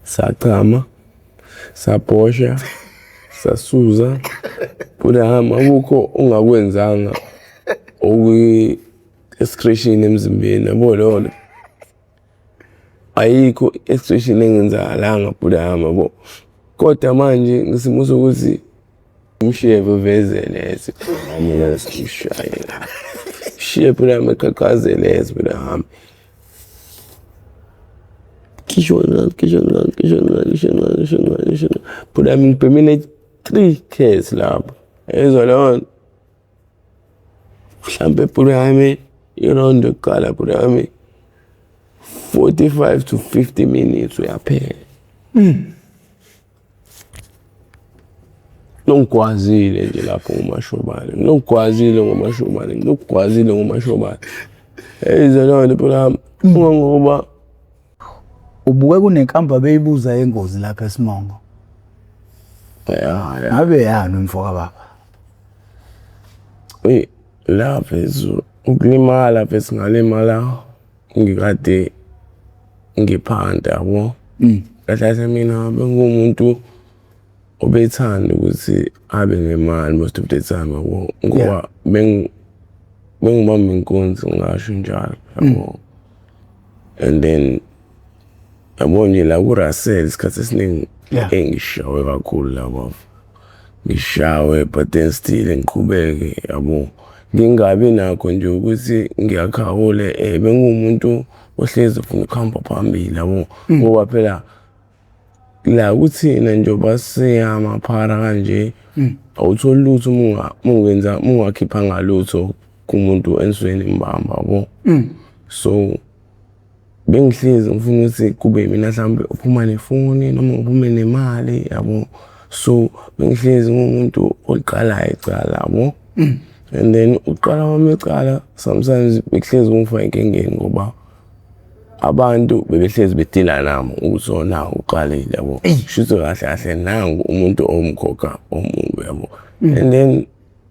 Sachama, sabhosha, sasuza. Bhudahami, akukho ungakwenzanga okwi-excretion emzimbeni, yabo leyo nto. Ayikho i-excretion engenzakalanga bhudahami, yabo. Kodwa manje ngesimo sokuthi umshiye vevezele eze mina simshaye. Shiye bhudahami eqhaqhazele eze bhudahami. Khishwa kancane, khishwa kancane, khishwa kancane, khishwa kancane, khishwa kancane, khishwa kancane. Bhudahami ngibhemile 3 cans lapho. Yezwa leyo nto. Mhlampe bhudahami i-round yokuqala bhudahami 45 to 50 minutes uyaphela. Nongigwazile nje lapho ngomashobane, ngilokugwazile ngomashobane, ngilokugwazile ngomashobane. Eyizwa leyo nto bhudahami ungangoba Ubuke kunenkambu abeyibuza yengozi lapha eSimongo. Ya. Ngabe yani mfoka baba? Eyi, la mfethu ukulimala mfethu ngalimala ngikade ngiphanda, yabo. Kahle kahle mina bengumuntu obethanda ukuthi abe nemali most of the time, yabo, ngoba bengibamba inkunzi, ngingasho njalo, yabo. And then yabo nje la ku-Russell isikhathi esiningi engishawe kakhulu la bafo, ngishawe but then still ngiqhubeke, yabo, ngingabi nakho nje ukuthi ngiyakhawule. Bengumuntu ohlezi ufuna ukuhamba phambili, yabo, ngoba phela la kuthina njengoba siyamaphara kanje awutholi lutho uma ungenza, uma ungakhiphanga lutho kumuntu enisuke nimbamba, yabo. So bengihlezi ngifuna ukuthi kube yimina mhlawumbe uphuma nefoni noma ngiphume nemali, yabo. So bengihlezi ngumuntu oliqalayo icala, yabo. And then ukuqala kwami icala sometimes bekuhlezi kungifaka enkingeni ngoba abantu bebehlezi bedila nami ukuthi oh nawu uqalile, yabo, shuthi kahle kahle nangu umuntu owumkhokha omubi, yabo. And then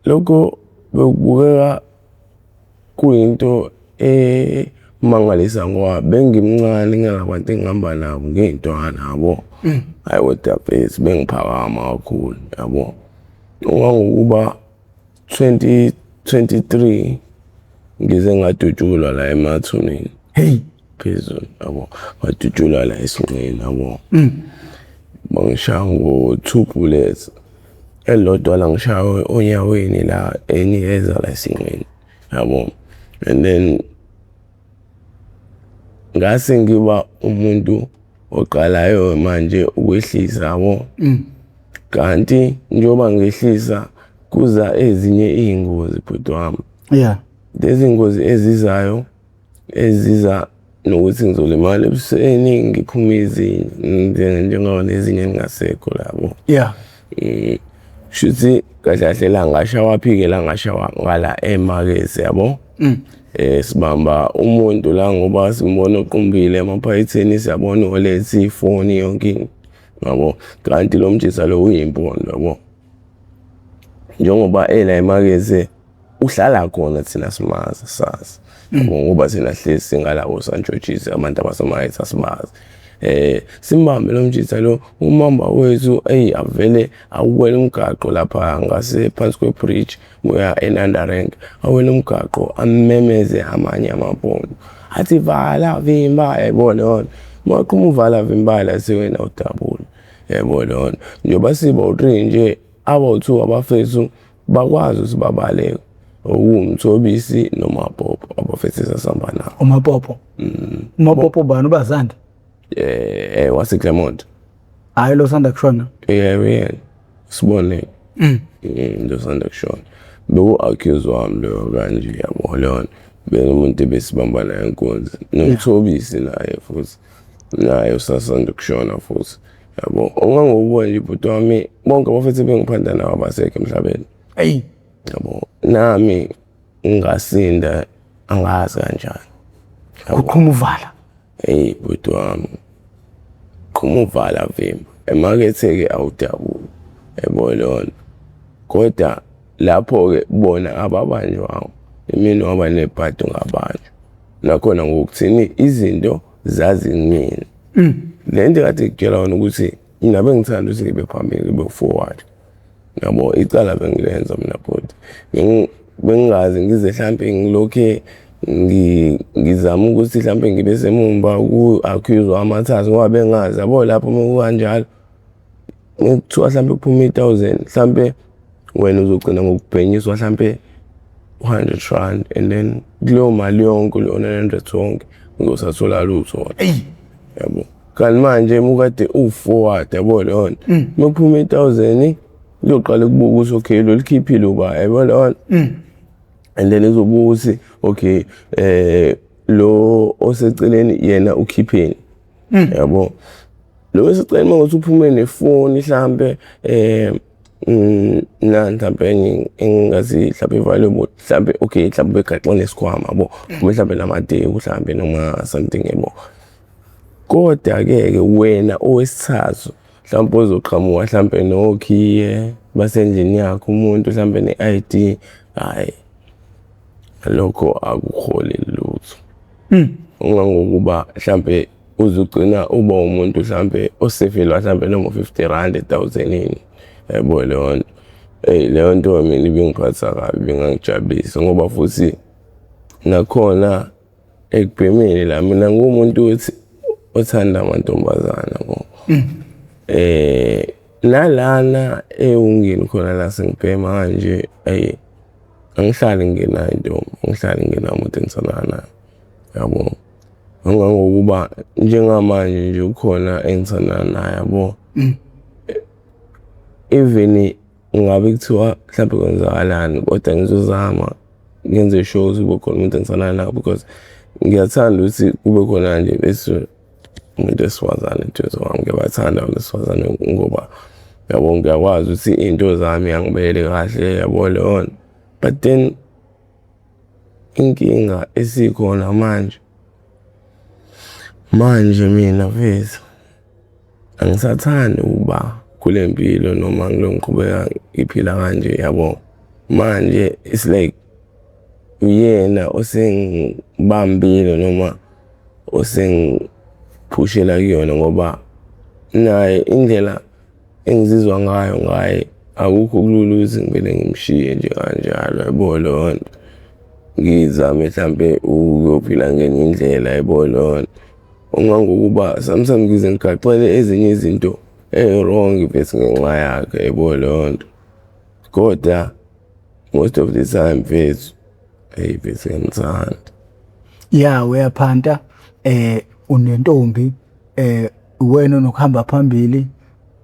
lokho bekubukeka kuyinto emangalisa ngoba bengimncane nginganabantu engihamba nabo, ngiyintwana, yabo. Hhayi kodwa mfethu bengiphakama kakhulu, yabo. Okangokuba 2023 ngize ngadutshulwa la emathuneni. Hey. Phezulu, yabo, ngadutshulwa la esinqeni, yabo. Bangishaya ngo-two bullets, elilodwa la ngishaya onyaweni la, enye yeza la esinqeni, yabo. And then ngase ngiba umuntu oqalayo manje ukwehlisa, yabo. Kanti njengoba ngehlisa kuza ezinye iy'ngozi, bhuti wami. Lezi ngozi ezizayo eziza nokuthi ngizolimala ebusweni, ngiphume izinyo njengoba nezinye ngingasekho labo. Shuthi kahle kahle la ngashawa phi-ke, la ngashawa ngala emakethe, yabo. Sibamba umuntu la ngoba simbona uqumbile emaphaketheni, siyabona ulethe ifoni yonke into, yabo. Kanti lo mjisa lo uyimpondo, yabo. Njengoba ela emakethe uhlala khona, thina simazi, sazi ngoba thina hlezi singalabo santshotshisi abantu abasemakethe asibazi. Simbambe lo mjitha lo, umamba wethu, eyi, avele awuwele umgaqo lapha ngase phansi kwe-bridge uya eNanda Rank, awele umgaqo amemeze amanye amampondo athi vala vimba, yayibona leyo nto. Maqhuma uvala vimba la sewena udabula, yayibona leyo nto. Njengoba siba u-three nje, abawu-two abafethu bakwazi ukuthi babaleke, okuwumthobisi noMapopo, abafethu esasihamba nabo. UMapopo. UMapopo bani, ubazandi? Wase Clermont. Hayi lo sanda kushona. Yebo yena. Sibone. Lo sanda kushona. Beku accuse wami lo kanje, yabo leyo. Bengumuntu ebesibamba naye inkunzi. Nomthobisi naye futhi. Naye usasanda kushona futhi. Yabo, ungangokubona nje bhuti wami, bonke abafethu bengiphanda nabo abasekho emhlabeni. Hey. Yabo, nami ngingasinda angazi kanjani. Kuqhuma uvala. Hey bhuti wami. Qhuma uvala vimba. Emakethe-ke awudabuli. Yabo leyo nto. Kodwa lapho-ke bona ababanjwanga. Imina waba nebhadi ngabanjwa. Nakhona ngokuthini izinto zazimina. Le nto kade ngikutshela wona ukuthi mina bengithanda ukuthi ngibe phambili, ngibe forward, yabo. Icala bengilenza mina, bhuti. Bengingazi ngize hlampe ngilokhe ngizama ukuthi hlampe ngibe semumva ku-accuse amathathu, ngoba bengazi, yabo, lapho uma kukanjalo kuthiwa hlampe kuphume i-1000, hlampe wena uzogcina ngokubhenyiswa hlampe R100, and then kuleyo mali yonke, leyo 900 wonke, uzosathola lutho, yabo. Kanti manje mukade uwu-forward, yabo, leyo nto, uma kuphuma i-1000 kuyoqala kubuka ukuthi okay, lo likhiphile uba, yabo, leyo nto, and then izobuka ukuthi okay, lo oseceleni yena ukhipheni, yabo. Lo oseceleni mawuthi uphume nefoni hlampe, na mhlampe enye engazi mhlampe valuable, mhlampe okay, mhlampe begaxe nesikhwama, yabo, mhlampe namateki mhlampe noma something, yabo. Kodwa ke wena owesithathu mhlawumbe ozoqhamuka mhlampe nokhiye basendlini yakho umuntu, mhlampe ne-ID, hhayi, lokho akuholi lutho. Ungangokuba mhlampe uzugcina uba umuntu mhlampe osevelwa mhlampe noma R50 ethousandini, yabo, leyo nto. Eyi, leyo nto mina ibingiphatha kabi, ibingangijabulisi, ngoba futhi nakhona ekubhemeni la mina nguwumuntu ukuthi othanda amantombazana, yabo. Nalana ewungeni khona la sengibhema kanje, ayi, angihlali ngingenayo intombi, angihlali ngingenayo umuntu engithandana naye, yabo. Kangangokuba njengamanje nje ukhona engithandana naye, yabo. Even ngabe kuthiwa mhlampe kwenzakalani, kodwa ngizozama ngenze sure ukuthi kube khona umuntu engithandana naye, because ngiyathanda ukuthi kube khona nje bese umuntu wesifazane eduze kwami. Ngiyabathanda abantu besifazane ngoba, yabo, ngiyakwazi ukuthi iy'nto zami angibeke kahle, yabo, leyo nto. But then inkinga esikhona manje, mina mfethu angisathandi ukuba kule mpilo noma ngilo ngiqhubeka ngiphila kanje, yabo. Manje it's like uyena osengibambile noma osengiphushela kuyona, ngoba naye indlela engizizwa ngayo ngaye akukho kulula ukuthi ngivele ngimshiye nje kanjalo, yabo, leyo nto. Ngizame mhlampe ukuyophila ngenye indlela, yabo, leyo nto. Ungangokuba sometimes ngize ngigaxele ezinye izinto eyi-wrong bese ngenxa yakhe, yabo, leyo nto. Kodwa most of the time, mfethu, eyi mfethu, ngiyamthanda. Ya, uyaphanta, unentombi, wena onokuhamba phambili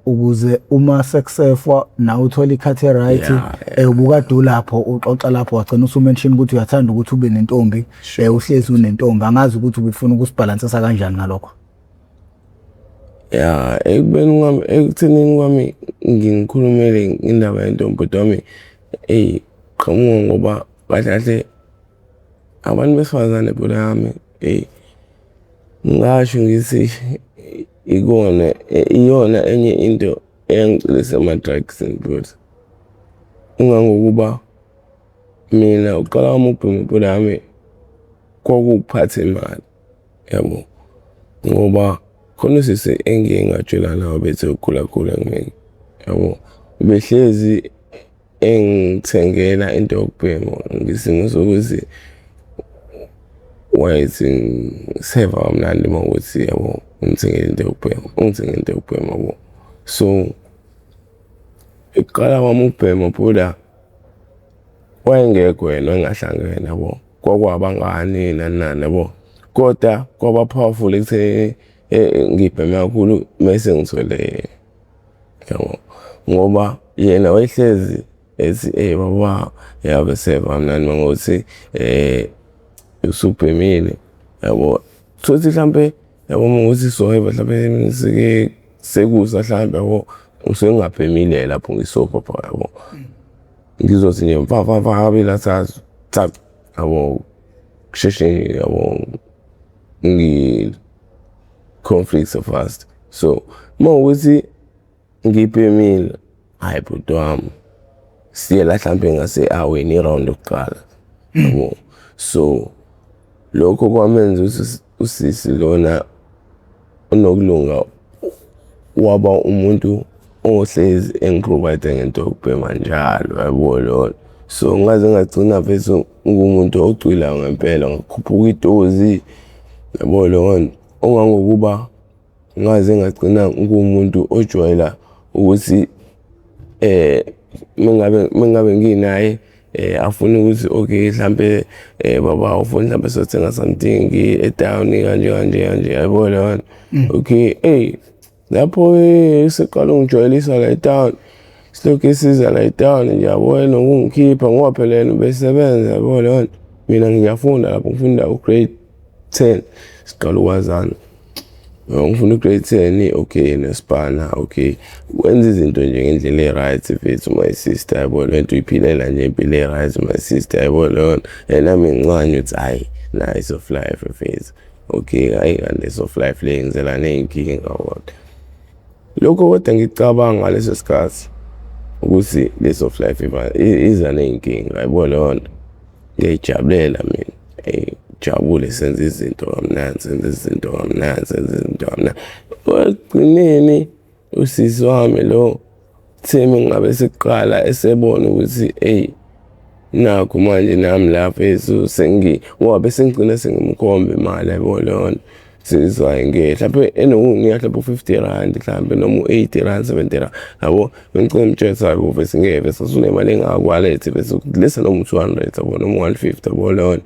ukuze uma sekusefwa nawe uthole i-cut right. Ubukade ulapho uxoxa lapho, wagcina usu-mention ukuthi uyathanda ukuthi ube nentombi, uhlezi unentombi. Angazi ukuthi ubufuna ukusibhalansisa kanjani ngalokho. Ya, ekubeni kwami, ekuthenini kwami ngikhulumele indaba yentombi, bhuti wami, eyi, qhamuka, ngoba kahle kahle abantu besifazane, bhuti wami, eyi, ngingasho ngithi ikona iyona enye into eyangigcilisa ema-drugs, bhuti. Ungangokuba mina uqala kwami ukubhema, bhuti wami, kwakuwukuphatha imali, yabo, ngoba khona usisi engike ngajwayelana nawe bethe ukukhula khula kumina, yabo, behlezi engithengela into yokubhema ngesimo sokuthi wayethi ngiseva kamnandi uma kuwukuthi, yabo, ngimthengele into yokubhema, ungithengele into yokubhema, yabo. So ukuqala kwami ukubhema, bhuda, wayengekho yena, wayengahlangene, yabo, kwakuwabangani nani nani, yabo. Kodwa kwaba powerful ekutheni ngibheme kakhulu mese ngithole, yabo, ngoba yena wayehlezi ethi, "Eyi baba, yabe seva kamnandi mangukuthi usubhemile," yabo. Tholukuthi hlampe, yabo, uma kuwukuthi sohweba hlampe seke sekusa hlampe, yabo, ngisuke ngingabhemile lapho ngisobha, yabo. Ngizothi nje mfa mfa mfa kabili kathathu thathu, yabo, kusheshe, yabo, ngi-conflict fast. So uma kuwukuthi ngibhemile, hhayi bhuti wami, siye la hlampe ngase-aweni i-round yokuqala, yabo. So lokho kwamenza ukuthi usisi lona uNokulunga waba umuntu ohlezi engiprovide ngento yokubhema njalo, yabo leyo. So ngaze ngagcina mfethu ngumuntu ogcwilayo ngempela, ngakhuphuka itozi, yabo leyo nto. Ongangokuba ngaze ngagcina ngumuntu ojwayela ukuthi mengabe nginaye afuna ukuthi okay mhlambe baba ufuna mhlambe sothenga something e-town kanje kanje kanje, yabo leyo nto. Okay, ey lapho seqala ungijwayelisa la e-town, silokhu esiza la e-town nje, yabo, nokungikhipha ngoba phela yena ubesebenza, yabo leyo nto. Mina ngiyafunda lapho, ngifunda u-grade 10 siqala ukwazana. Ngifuna u-grade 10, okay, nesipana, okay, wenza izinto nje ngendlela e-right mfethu, my sister, yabo le nto, uyiphilela nje impilo e-right, my sister, yabo leyo nto. And nami ngincane ukuthi hhayi, nice of life mfethu, okay, hhayi kanti of life le ngenzela ney'nkinga kodwa. Lokho kodwa ngicabanga ngaleso sikhathi ukuthi leso of life iza ney'nkinga, yabo leyo nto. Ngiyayijabulela mina, jabule, senze izinto kamnandi, senze izinto kamnandi, senze izinto kamnandi. Ekugcineni usisi wami lo Themi ngabe sekuqala esebona ukuthi eyi nakhu manje nami la mfethu sengi ngoba bese ngigcina sengimkhomba imali, yabo leyo nto. Sizwa nge mhlawumbe enokunginika mhlawumbe u-R50 mhlawumbe noma u-R80, R70, yabo. Bengicela ngimtshele ukuthi hayi bo mfethu, ngeke bese usunemali engaka ku-wallet bese lesa noma u-200, yabo, noma u-150, yabo leyo nto.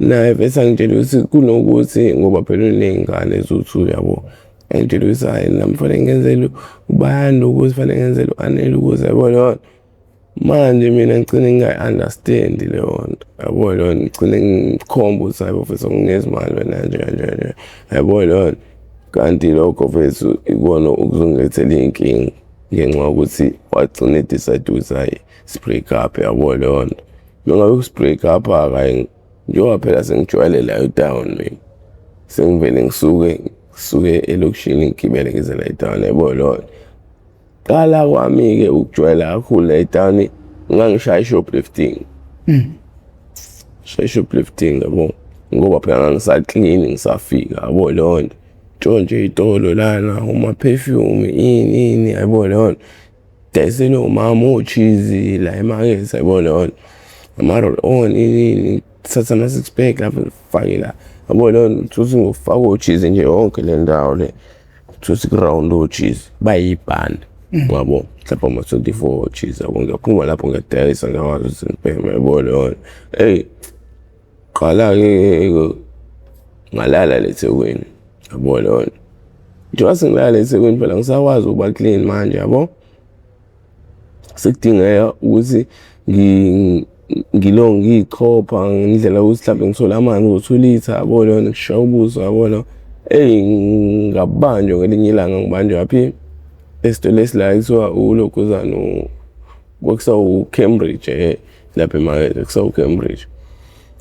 Naye vese angitshela ukuthi kunokuthi ngoba phela uney'ngane eziwu-two, yabo. Angitshela ukuthi hhayi nami kufanele ngenzele ubani ukuthi kufanele ngenzele u-Anele ukuze, yabo leyo nto. Manje mina ngigcine ngingayi-understand leyo nto, yabo leyo nto, ngigcine ngikhomba ukuthi hayi bo mfethu awunginikezi imali wena kanje kanje kanje, yabo leyo nto. Kanti lokho mfethu ikona okuzongilethela iy'nkinga ngenxa yokuthi wagcina e-decide ukuthi hhayi si-break up, yabo leyo nto. Uma ngabe si-break up-ke hhayi njengoba phela sengijwayele la e-town mina, sengivele ngisuke ngisuke elokishini ngigibele ngize la e-town, yabo leyo nto. Qala kwami-ke ukujwayela kakhulu la e-town, ngangishaya i-shoplifting. Shaya i-shoplifting, yabo, ngoba phela ngangisaklini ngisafika, yabo leyo nto. Ntshontshe ey'tolo lana, oma-perfume, ini ini, yabo leyo nto. Dayisela omama o-cheese la emakethe, yabo leyo nto. Ama-roll on, ini ini, thatha ama-six pack lapho ngifake la, yabo leyo nto. Uthi ngifake o-cheese nje yonke le ndawo le. Uthi ku-round o-cheese bayibhanda, yabo, mhlawumbe ama-24 cheese, yabo. Ngiyaphuma lapho ngiyadayisa, ngiyakwazi ukuthi ngibheme, yabo leyo nto. Eyi qala-ke ngalala la eThekwini, yabo leyo nto. Njengoba sengilala eThekwini phela ngisakwazi ukuba clean manje, yabo. Sekudingeka ukuthi ngilonge ngiy'chopha ngendlela yokuthi mhlawumbe ngithole amanzi ngo-2 litre, yabo leyo nto, ngishaya ubuso, yabo lo. Eyi ngabanjwa ngelinye ilanga, ngibanjwa phi? Esitolo esila ekuthiwa ulokhuzana, kwakusawu-Cambridge lapha emakethe kusawu-Cambridge.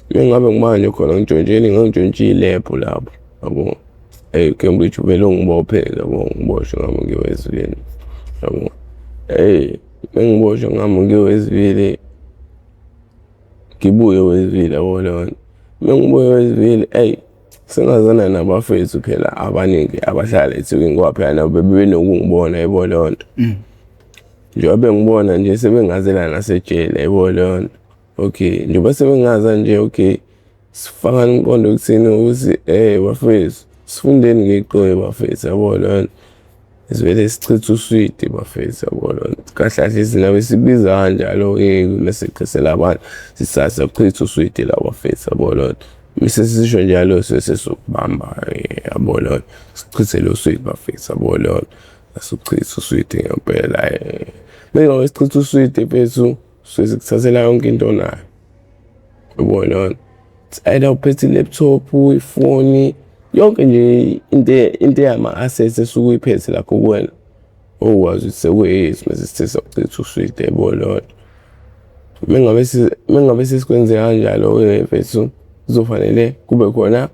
Mengabe ngibanjwe khona ngitshontsheni, ngangitshontshe ilebhu lapho, yabo. Eyi Cambridge vele ungibophe-ke, yabo, ngiboshwe ngihamba ngiyo ezulwini, yabo. Eyi mengiboshwe ngihamba ngiyo ezulwini, ngibuye Westville, yabo leyo nto. Mengibuye Westville, eyi sengazana nabafethu phela abaningi abahlala eThekwini ngoba phela nabo bebenokungibona, yabo leyo nto. Njengoba bengibona nje sebengazela nasejele, yabo leyo nto. Okay, njengoba sebengaza nje, okay, sifakane umqondo ekutheni ukuthi bafethu sifundeni ngeqoqo bafethu, yabo leyo nto. Sivele sichithe uswidi bafethu, yabo leyo nto. Kahle kahle izinto besikubiza kanjalo-ke mese sichithela abantu sithi siyachitha uswidi la bafethu, yabo leyo nto. Mese sisho njalo sesizokubamba-ke, yabo leyo nto. Sichithe lo swidi bafethu, yabo leyo nto. Asichithe uswidi ngempela. Mengabe sichitha uswidi mfethu suke sikuthathela yonke into onayo, yabo leyo nto. Either uphethe i-laptop, ifoni, yonke nje into eyama-assets esuke uyiphethe lapho kuwena okwazi ukuthi sekuyeyethu mase sithe siyachitha uswidi, yabo leyo nto. Mengabe sesikwenze kanjalo-ke mfethu kuzofanele kube khona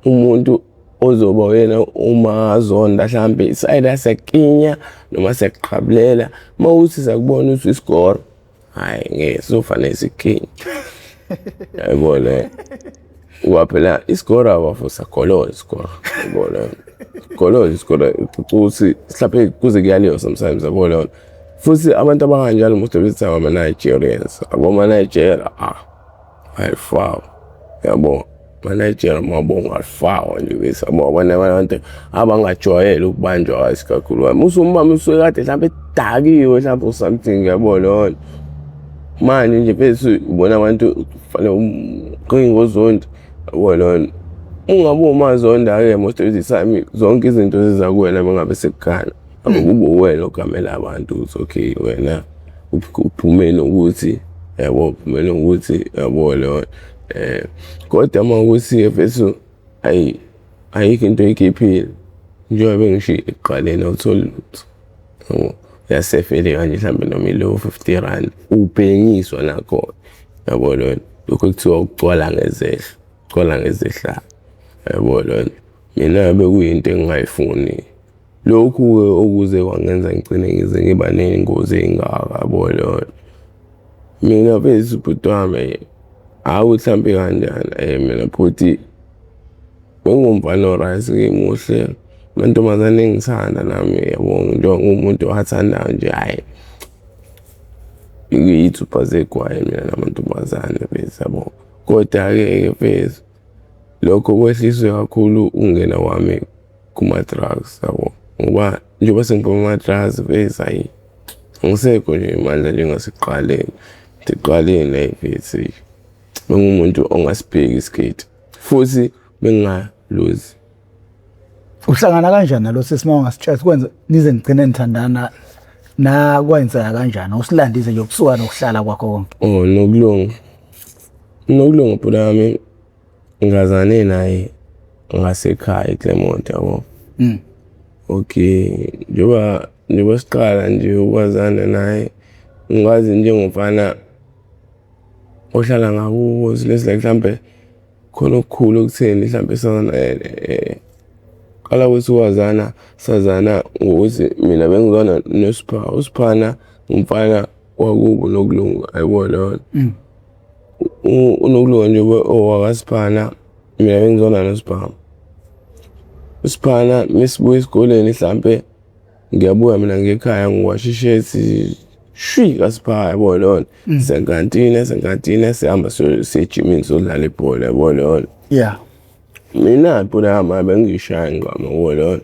umuntu ozoba uyena uma azonda hlampe, it's either siyakukinya noma siyakuqhabulela. Uma kuwukuthi siyakubona ukuthi uyisigora, hhayi ngeke, sizofanele sikukinye, yabo leyo. Ngoba phela isigora bafo siyagoloza isigora, yabo leyo nto. Sigoloza isigolo ukuthi mhlawumbe kuze kuyaliwa sometimes, yabo leyo. Futhi abantu abakanjalo most of the time ama-Nigerians, yabo, ama-Nigeria, ah, ayifakwa, yabo, ama-Nigeria amabongo alifakwa nje bese, yabo, abanye abantu abangajwayele ukubanjwa kahle kakhulu. Musumbamba usuke kade mhlawumbe edakiwe mhlawumbe or something, yabo leyo. Manje nje mfethu ubona abantu kufanele ngozonto, yabo leyo. Ungabe umazonda-ke most of the time zonke izinto ziza kuwena mengabe sekukhona. Kube uwena ogamela abantu ukuthi okay wena uphume nokuthi, yabo, uphume nokuthi, yabo leyo. Kodwa uma kuwukuthi mfethu ayi ayikho into oyikhiphile njengoba bengishilo ekuqaleni awutholi lutho. Yabo, uyasefeleka nje mhlawumbe noma ilowo R50 ubhenyiswa nakhona, yabo leyo. Lokho ekuthiwa ukucwala ngezehlo, ukucwala ngezehlalo, yabo leyo. Mina bekuyinto engingayifuni. Lokhu-ke okuze kwangenza ngigcine ngize ngiba ney'ngozi ey'ngaka, yabo leyo. Mina mfethu bhuti wami, hhayi ukuthi mhlampe kanjani, mina bhuti bengumfana o-right ngimuhle, amantombazane engithanda nami, yabo, njengoba ngiwumuntu owathandayo nje, hhayi ngiyithupha zegwayi mina namantombazane mfethu, yabo. Koda-ke mfethu lokho kwehliswe kakhulu ukungena kwami kuma-drugs, yabo, ngoba njengoba sengibhema ama-drugs mfethu, hhayi angisekho nje amandla njengasekuqaleni. Ekuqaleni hhayi mfethu bengumuntu ongasibheki isiketi futhi bengingaluzi. Uhlangana kanjani nalo sisi uma ungasitshela kwenza nize nigcine nithandana na kwenzeka kanjani? Usilandise nje ukusuka nokuhlala kwakho konke. Oh, Nokulunga. Nokulunga bhuti wami ngazane naye ngasekhaya eClermont, yabo. Okay, njengoba siqala nje ukwazana naye ngazi njengomfana ohlala ngakubo lesi like mhlambe khona okukhulu okutheni mhlambe sazana qala kwethu ukwazana sazana ngokuthi mina bengizwana noSipha, uSiphana umfana wakubo Nokulunga, yabo leyo. UNokulunga nje owakwaSiphana, mina bengizwana noSipha. USiphana mesibuya esikoleni hlampe ngiyabuya mina ngekhaya ngiwasha ishethi shwi kaSipha, yabo leyo. Senkantini senkantini sihamba siye ejimini siyodlala ibhola, yabo leyo. Mina bhuti wami bengiyishaya ingqamu, yabo leyo.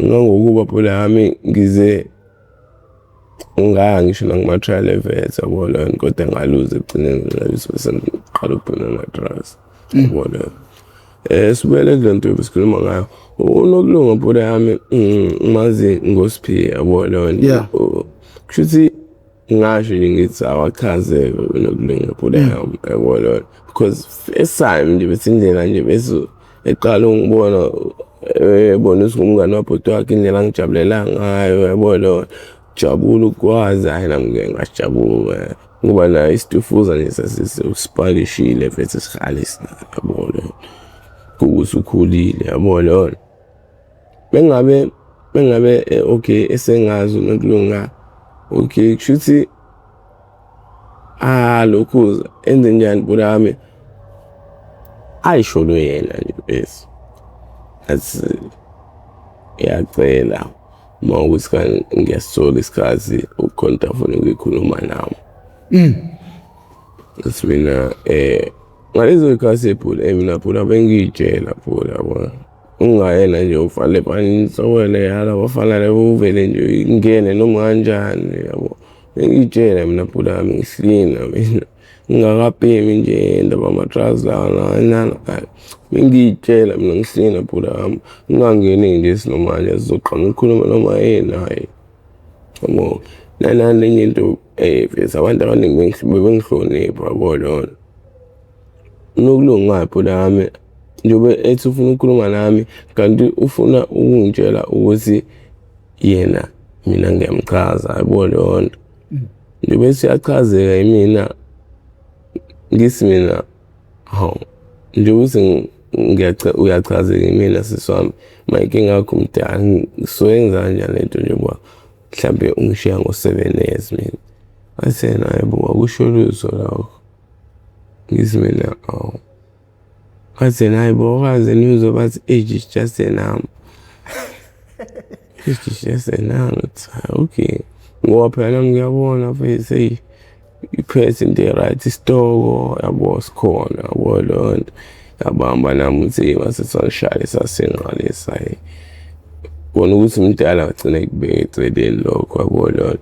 Ngangokuba bhuti wami ngize ngaya ngisho nakuma-trial events, yabo leyo, kodwa ngaluza ekugcineni ngenxa sengiqala ukubhema ama-drugs, yabo leyo. Sibuyele kule nto ebesikhuluma ngayo. UNokulunga bhuti wami ngimazi ngoSiphiwe, yabo leyo. Kushuthi ngingasho nje ngithi awachazeke uNokulunga bhuti wami, yabo leyo. Because first time nje bese indlela nje bese eqala ukungibona ebona ukuthi ngumngani wabhuti wakhe indlela angijabulela ngayo, yabo leyo. Jabula ukwazi, hhayi nami ngike ngajabula ngoba naye isitufuza nje sasisipakishile mfethu sihalisa, yabo leyo. Kuwukuthi ukhulile, yabo leyo. Mengabe okay esengazi uNokulunga, okay kushuthi ah lokhu enze njani bhuti wami ayisholo yena nje mfethu. Athi ngiyacela uma ukuthi ngiyasithola isikhathi ukhona into afuna ukuyikhuluma nami. Ngathi mina ngalezo y'khathi bhuti mina bhuti bengiy'tshela bhuti, yabona. Ungayena nje ufale phansi yala bafana labo uvele nje ingene noma kanjani, yabo. Bengiy'tshela mina bhuti wami ngihlina mina ngingakabhemi nje indaba yama-drugs lawa nani nani. Bengiy'tshela mina ngihlina bhuti wami ngingangeni nje isinomanje sizoqhamuka ukukhuluma noma yini hhayi. Yabo, nanani enye into mfethu abantu abaningi bebengihlonipha, yabo leyo. Unokulunga bhuti wami njengoba ethi ufuna ukukhuluma nami kanti ufuna ukungitshela ukuthi yena mina ngiyamchaza, yabo leyo nto. Njengoba ethi uyachazeka yimina ngithi mina hawu njengoba uthi uyachazeka yimina sisi wami ma inkinga yakho mdala ngizoyenza kanjani lento njengoba mhlampe ungishiya ngo-7 years mina. Athi yena hhayi bo akusho lutho lokho. Ngithi mina awu. Wathi yena, hayi bo, kaze nizwe bathi age is just a number. Age is just a number. Ngithi, "Hayi, okay." Ngoba phela nami ngiyabona mfethu, eyi iphethe into e-right, isitoko yabo sikhona yabo leyo nto. Yabamba nami ukuthi mase sangishaya lesa sinqa lesa, hhayi. Kona ukuthi umdala wagcina ekubeka eceleni lokho yabo leyo nto.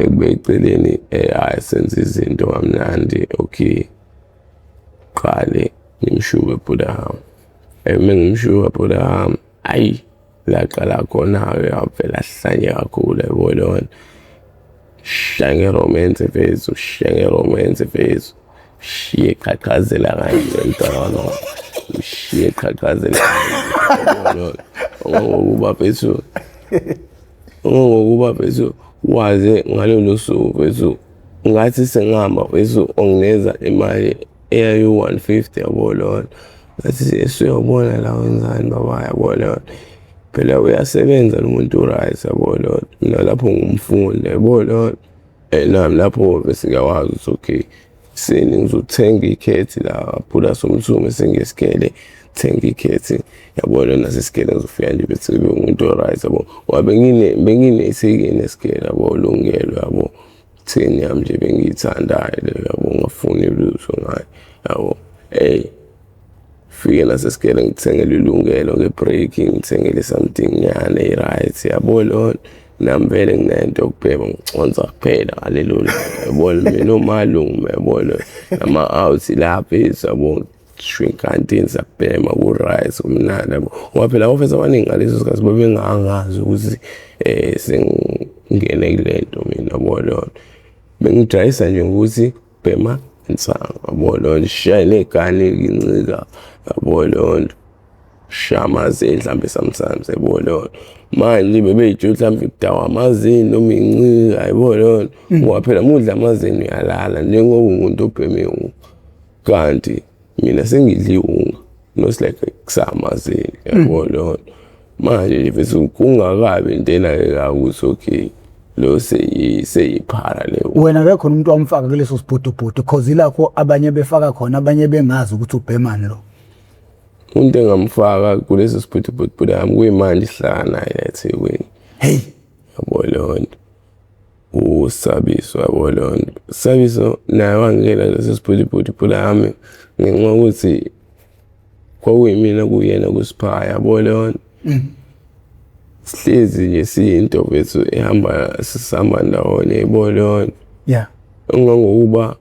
Ekubeka eceleni hhayi senze izinto kamnandi, okay. Qale ngimshuke bhuda wami. Uma ngimshuka bhuda wami, ayi laqala khona-ke wavele ahlanye kakhulu yabo leyo nto. Shaya nge-romance mfethu, shaya nge-romance mfethu. Shiye eqhaqhazela kanje mntwana, ushiye eqhaqhazela kanje. Ngokuba mfethu, ngokuba mfethu waze ngalolo suku mfethu ngathi sengihamba mfethu unginikeza imali eyayi-150 yabo leyo nto. Ngathi esuyobona la wenzani baba yabo leyo nto. Phela uyasebenza lo muntu u-right yabo leyo nto. Mina lapho ngumfundi yabo leyo nto. Nami lapho bese ngiyakwazi ukuthi okay seni ngizothenga ikhethi la phula somthume sengiyesigele thenga ikhethi yabo lona nasesigele ngizofika nje bese kube umuntu o-right yabo. Ngoba benginethekeni esigele yabo lungelo yabo. Theni yami nje bengiyithandayo leyo yabo, ngafuni lutho ngayo yabo. Eyi fike nasesigele ngithengele ilungelo nge-break ngithengele something nyana e-right yabo leyo nto. Nami vele nginento yokubhema ngiconsa kuphela ngalelo langa yabo, mina omalume yabo nama-out lapha yabo shwinkantini siyabhema ku-right kumnandi yabo. Ngoba phela abafethu abaningi ngaleso sikhathi babengangazi ukuthi sengingene kule nto mina yabo leyo nto. Bengijwayisa nje ngokuthi bhema insangu yabo leyo nto, sishaye negane ngincika yabo leyo nto. Shaya amazini mhlambe sometimes yabo leyo nto. Manje bebey'tshela mhlambe kudakwa amazini noma incika yabo leyo nto. Ngoba phela uma udla amazini uyalala njengoba umuntu obhema iwunga. Kanti mina sengidla iwunga not like kusamazini yabo leyo nto. Manje nje mfethu kungakabi into enakekayo ukuthi okay lo seyiphara leyo. Wena akekho umuntu wamfaka kuleso sibhudubhudu cause ilapho abanye befaka khona abanye bengazi ukuthi ubhemani lo. Umuntu engamfaka kuleso sibhudubhudu bhuda yami kuyimanje sihlala naye la eThekwini. Hey, yabo leyo nto. USabiso yabo leyo nto. Sabiso naye wangena kuleso sibhudubhudu bhuda yami ngenxa yokuthi kwakuyimina kuyena kusipha yabo leyo nto. Sihlezi nje siyinto mfethu ehamba sisihamba ndawonye yabo leyo nto. Yeah. Engangokuba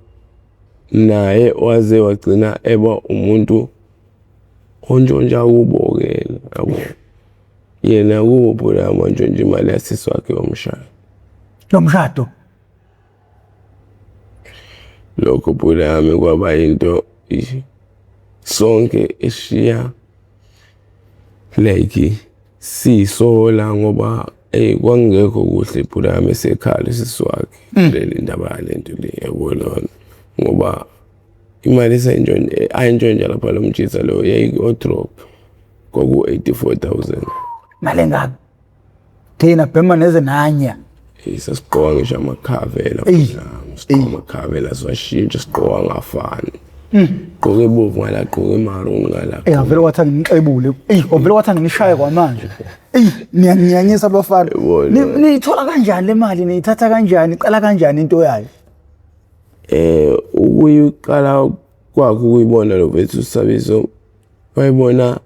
naye waze wagcina eba umuntu ontshontsha kubo-ke yabo. Yena kubo bhuda wami wantshontsha imali yasisi wakhe yomshado. Yomshado? Lokho bhuda wami kwaba into sonke eshiya like siyisola ngoba eyi kwakungekho kuhle bhuda wami esekhala usisi wakhe kuleli ndaba yalento le yabo lona. Ngoba imali ayintshontsha lapha lo mjitha lo yayi-wardrobe kwaku-84,000. Mali engaka? Thina bhema neze nanya. Sasigqoka ngisho amakhavela, sigqoka amakhavela siwashintsha sigqoka ngafani. Gqoke ebovu ngala, gqoke maroon ngala. Eh avele wathi angixebule. Ey, avele wathi angishaye kwamanje. Ey, niyanyanyisa abafana. Niyithola kanjani le mali? Niyithatha kanjani? Iqala kanjani into yayo? Ukuyiqala kwakho ukuyibona lo mfethu uSabiso wayibona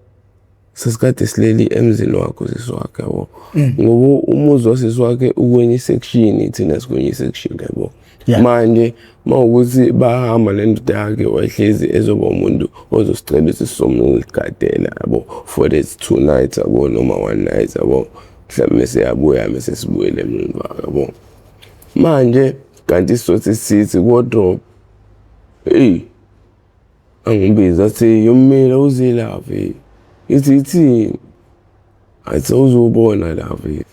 sesikade sileli emzini wakho sisi wakhe yabo. Ngoba umuzi wasisi wakhe ukwenye section, thina sikwenye section yabo. Manje mawukuthi bahamba nendoda yakhe wayehlezi ezoba umuntu ozosicela ukuthi sizomgadela yabo for the 2 nights yabo noma 1 night yabo. Mhlawumbe siyabuya mase sibuyele emuva yabo. Manje kanti sizothi sithi wardrobe, hey angibiza athi yommela uzilaphi, ithi ithini, athi uzubona laphi.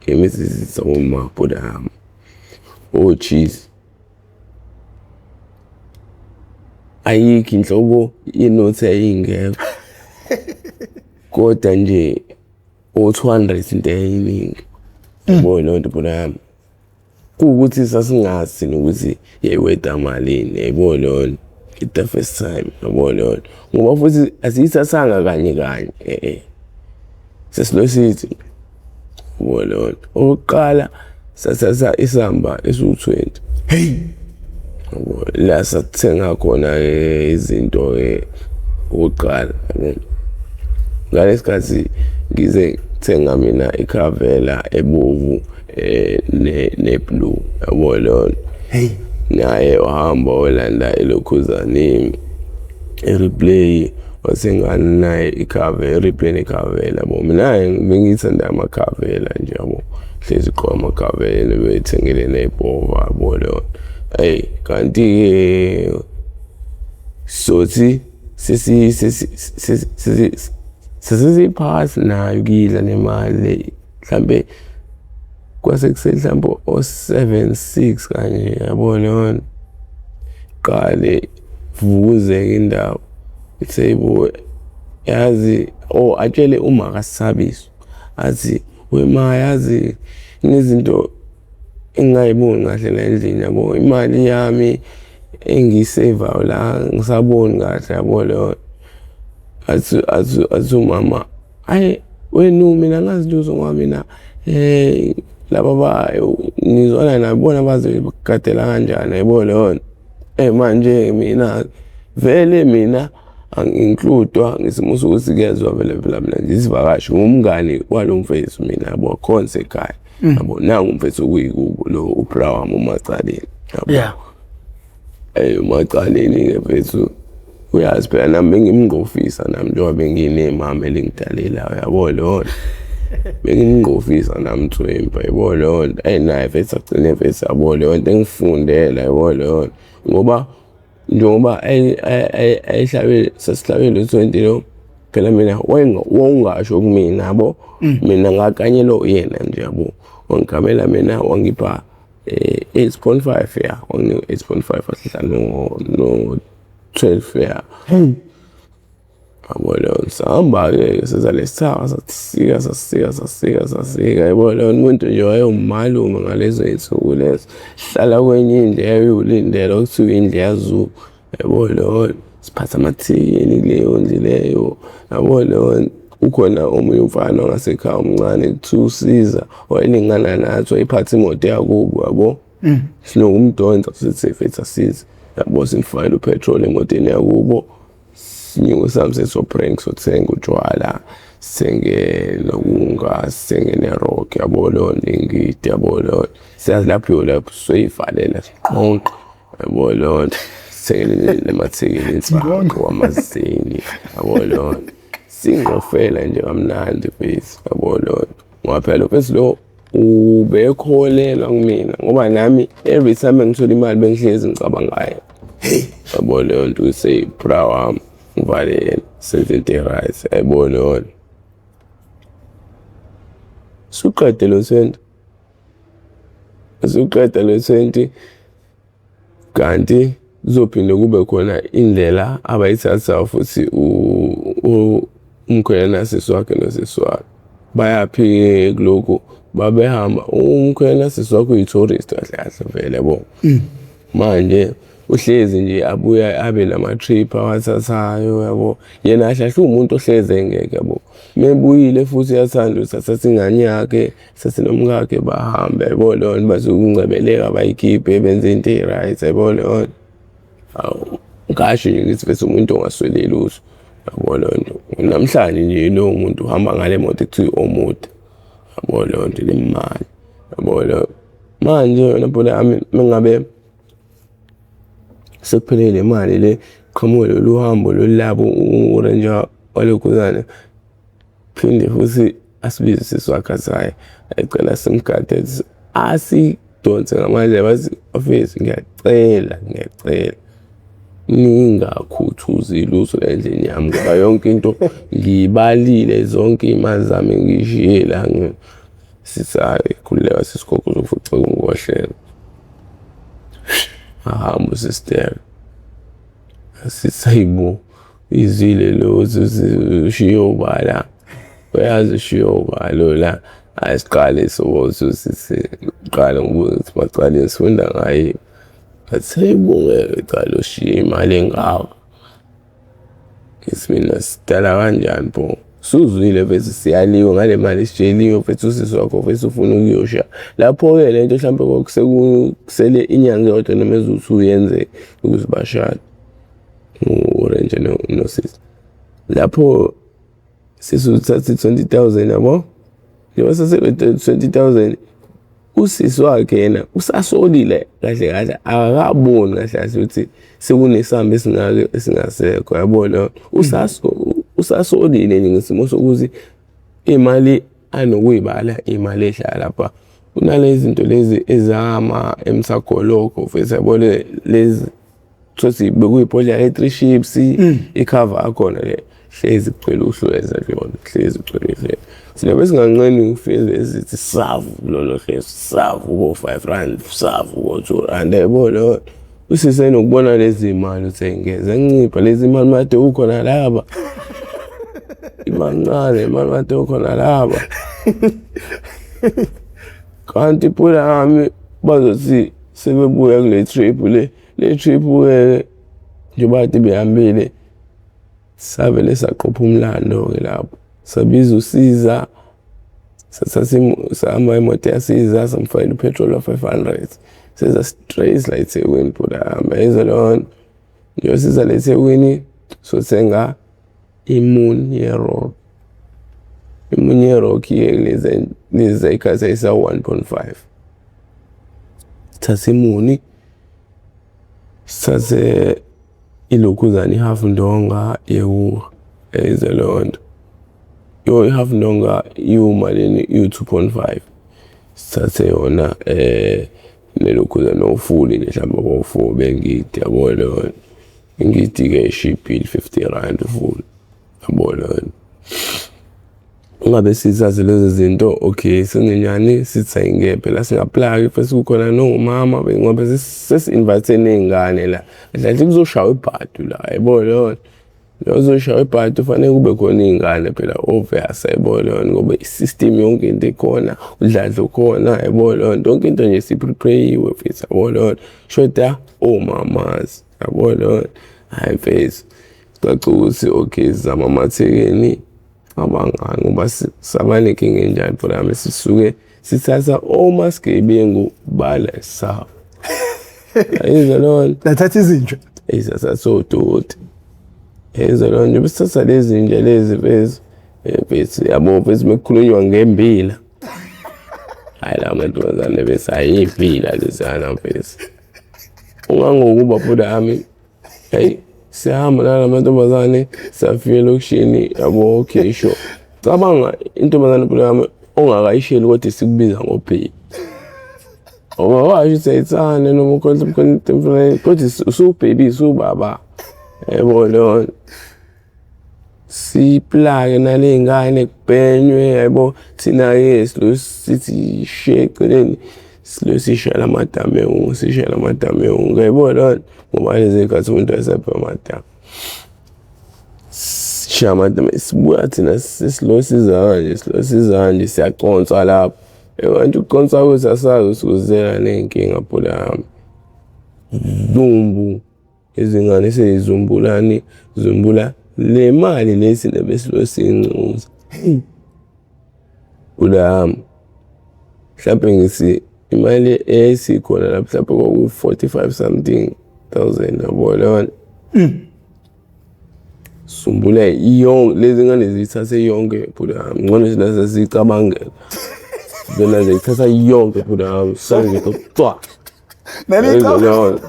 Ngimithi sisoma bhuda yami, oh jeez, ayikho inhlobo yenothi ayingekho kodwa nje o-200 into eyiningi yabo leyo nto bhuda yami. Kuwukuthi sasingazi nokuthi yayiweda malini yabo leyo nto. The first time, yabo leyo nto, ngoba futhi asiyithathanga kanye kanye, sesilo sithi, yabo leyo nto. Okokuqala sathatha isamba esiwu-20. Hey. Yabo, la sathenga khona-ke izinto-ke okokuqala, yabo. Ngalesi sikhathi ngize ngithenga mina ikhavela ebovu ne-blue, yabo leyo nto. Hey. Naye wahamba walanda ilokhuzane, i-replay, wathenga naye ikhave, i-replay nekhavela, yabo. Mina bengiyithanda amakhavela nje, yabo, hlezi gqoka amakhavela, bethengele ney'bhova, yabo leyo nto. Eyi, kanti-ke sothi sesiphakathi nayo kuyidla le mali le, mhlambe kwase kusele mhlambe o-7 6 kanje, yabo leyo nto. Qale vukuzeke indaba, ithi yazi, oh, atshele uma kaSithabiso, athi, "We ma, yazi kunezinto engingayiboni kahle la endlini, yabo, imali yami engiyisevayo la ngisaboni kahle," yabo leyo. Athi umama, "Hayi wena, mina angazi lutho, ngoba mina laba ba ngizwana nabo, bona baze bakugadela kanjani," yabo leyo nto. Manje mina vele mina angi-include-wa ngesimo sokuthi kuyezwa vele phela mina ngizivakashi, ngumngani walo mfethu mina, yabo, khona sekhaya, yabo, nangu umfethu okuyikubo lo ubra wami uMacaleni, yabo. UMacaleni-ke mfethu, uyazi phela nami bengimngqofisa nami, njengoba benginemama elingidalelayo, yabo leyo nto, bengimngqofisa nami Thwempa, yabo leyo nto. Naye mfethu agcine mfethu, yabo leyo nto, engifundela, yabo leyo nto, ngoba njengoba ayihlabe sesihlabe lo 20 lo, phela mina wawungasho kumina, yabo, mina ngakanyelwa uyena nje, yabo. Wangigamela mina, wangipha 8.5, ya, wanginika 8.5, asihlale no 12, ya. Hey. Yabo leyo, sahamba-ke seza lesithaka, sasika sasika sasika sasika, yabo leyo. Umuntu nje wayewumalume ngalezo y'nsuku lezo, hlala kwenye indlu eyayiwulindela okuthiwa indlu yaZulu, yabo leyo. Siphatha amathekeni kuleyo ndlu leyo, yabo leyo. Ukhona omunye umfana wangasekhaya omncane kuthiwa uSiza, wayelingana nathi, wayephatha imoto yakubo, yabo. Sinokumdonsa sithi mfethu asize, yabo, simfakele upetrol emotweni yakubo, sinyuke sihambe siye-Prank, sothenga utshwala, sithenge nokunga, sithenge ne-rock, yabo leyo nto, ingidi, yabo leyo. Siyazi lapho lapho soyivalela siqonqe, yabo leyo nto, sithenge nemathekeni insangu amazini, yabo leyo nto, singqofela nje kamnandi mfethu, yabo leyo nto. Ngoba phela mfethu lo ubekholelwa kumina, ngoba nami every time engithola imali bengihlezi ngicabanga ngaye, yabo leyo nto, ukuthi bra wami ngivalele senze into e-right, yabo leyo nto. Suqede lo 20, suqeda lo 20, kanti kuzophinde kube khona indlela abayithathayo futhi umkhwenyana sisi wakhe nosisi wakhe. Bayaphi kulokhu babehamba, umkhwenyana sisi wakhe uyi-tourist kahle kahle vele, yabo. Manje uhlezi nje abuya abe nama-trip awathathayo, yabo. Yena kahle kahle uwumuntu ohlezi engekho, yabo. Mebuyile futhi uyathanda ukuthi athathe ingane yakhe, athathe nomkakhe bahambe, yabo leyo nto, bazokungcebeleka bayikhiphe benze into e-right, yabo leyo nto. Hawu, ngasho nje ngithi mfethu umuntu ongasweli lutho, yabo leyo nto. Namhlanje nje lowo muntu uhamba ngale moto ekuthiwa i-Omoda, yabo leyo nto, lemali, yabo leyo. Manje wena bhuti yami, mengabe sekuphele le mali le, qhamuke lolu hambo lolu labo u-Ranger walokhuzane, phinde futhi asibize usisi wakhe, athi hhayi, ecela simgade, asidonse ngamandla, bathi, "Bafethu, ngiyacela, ngiyacela ningakhuthuzi lutho la endlini yami, ngoba yonke into ngiyibalile, zonke iy'mali zami ngiyishiye la." Sithi, "Hhayi, khululeka sisigogo, uzofuceka ungohlelo." Ahamba usistera, sithi, "Hayibo, izwile lo ushiye ubala, uyazi ushiye ubalo la." Asiqale sokuthi siqale ngibuze ukuthi Macaleni sifunda ngayo. Athi seyibongeke cha lo shiye imali engaka. Ngithi mina sidala kanjani pho? Suzwile mfethu siyaliwe ngale mali esitsheliwe mfethu usisi wakho mfethu ufuna ukuyosha. Lapho-ke le nto hlampe kwakusekusele inyanga eyodwa noma eziwu-two yenzeke ukuze bashade u-Ranger nosisi. Lapho sisi uthatha i-20,000 yabo. Njengoba sasele-20,000 usisi wakhe yena usasolile kahle kahle akakaboni kahle kahle ukuthi sekunesamba esingaka esingasekho yabona usasolile nje ngesimo sokuthi imali anokuyibala imali ehlala lapha kunalezi zinto lezi ezama emsagoloko mfethu yabona lezi thothi bekuyibhodlela ye-three chips ikhava akhona le hlezi kugcwele uhlweza kuyona hlezi kugcwele uhlweza thina besinganqeni ukufika esithi savu kulolo hlezi savu ko-five rand savu ko-two rand yabo leyo usisenokubona lezi mali uthi ngeze ncipha lezi mali made ukhona laba ibancane imali made ukhona laba kanti ipula yami bazothi sebebuya kule trip le le trip ke njengoba kade behambile savele saqopha umlando-ke lapho sabiza usiza sathatha sahamba imoto yasiza samfakela upetrol wa-500 seza straight la eThekwini bhuda hamba yezwa leyo nto njengoba siza la eThekwini sothenga i-moon ye-rock i-moon ye-rock iye kulezi lezi zayikhathi yayisa-1.5 sithathe imuni sithathe ilokhuzana i-half ndonga yewu eyize leyo nto yo i-half ndonga iwumalini iwu-2.5 sithathe yona nelokhuzana ofuli nje mhlawumbe ko-four bengidi yabo leyo nto ingidi-ke ishibhile 50 rand ufuli yabo leyo nto ungabe sizazi lezo zinto okay sengenyani sithi ayingeke phela singaplaki futhi kukhona nomama ngoba sesi-invite ney'ngane la kahle kuzoshawa ibhadu la yabo leyo nto uzoshawa ibhadu fanele kube khona iy'ngane phela obvious yabo leyo nto ngoba i-system yonke into ikhona udladla ukhona yabo leyo nto yonke into nje siprepare-iwe mfethu yabo leyo nto shoda omamazi yabo leyo nto hhayi mfethu caca ukuthi okay sizama amathekeni abangani ngoba saba nenkinga enjani phela yami sisuke sithatha omasigebengu bala sabo ayizwa leyo nto Nathatha izinja. eyisathatha odoti ayizwa leyo nto besithatha lezi nje lezi mfethu mfethu yabo mfethu mekukhulunywa ngembila hayi la mantombazane bese ayimbila lezana mfethu ungangokuba bhuda yami Hey, siyahamba nala mantombazane siyafika elokishini yabo okay sure. Cabanga intombazane phela yami ongakayisheli kodwa isikubiza ngobhebi. Ngoba washo ukuthi ayithande noma contemporary kodwa usubhebi usubaba. Yebo leyo nto. Siplake nale ngane kubhenywe yabo thina-ke silo sithi she eceleni silo sishayela amadamu sishayela amadamu ngiyayibona leyo nto ngoba lezi y'khathi umuntu wayesephe amadamu sishaya amadamu sibuya thina sesilo siza kanje silo siza kanje siyaconsa lapho kanti ukuconsa kwethu asazi ukuthi kuzela ney'nkinga bhuda yami zumbu Izingane seyizumbulani zumbula le mali le thina besilo siyincuza. Hey. Ulami. Mhlawumbe ngithi imali eyayisikhona lapho mhlawumbe kwaku-45 something thousand yabo leyo nto. Sumbula yonke lezi ngane ziyithathe yonke bhuti wami ngcono thina sasicabangela. Zona ziyithatha yonke bhuti wami sanje cwa. Nani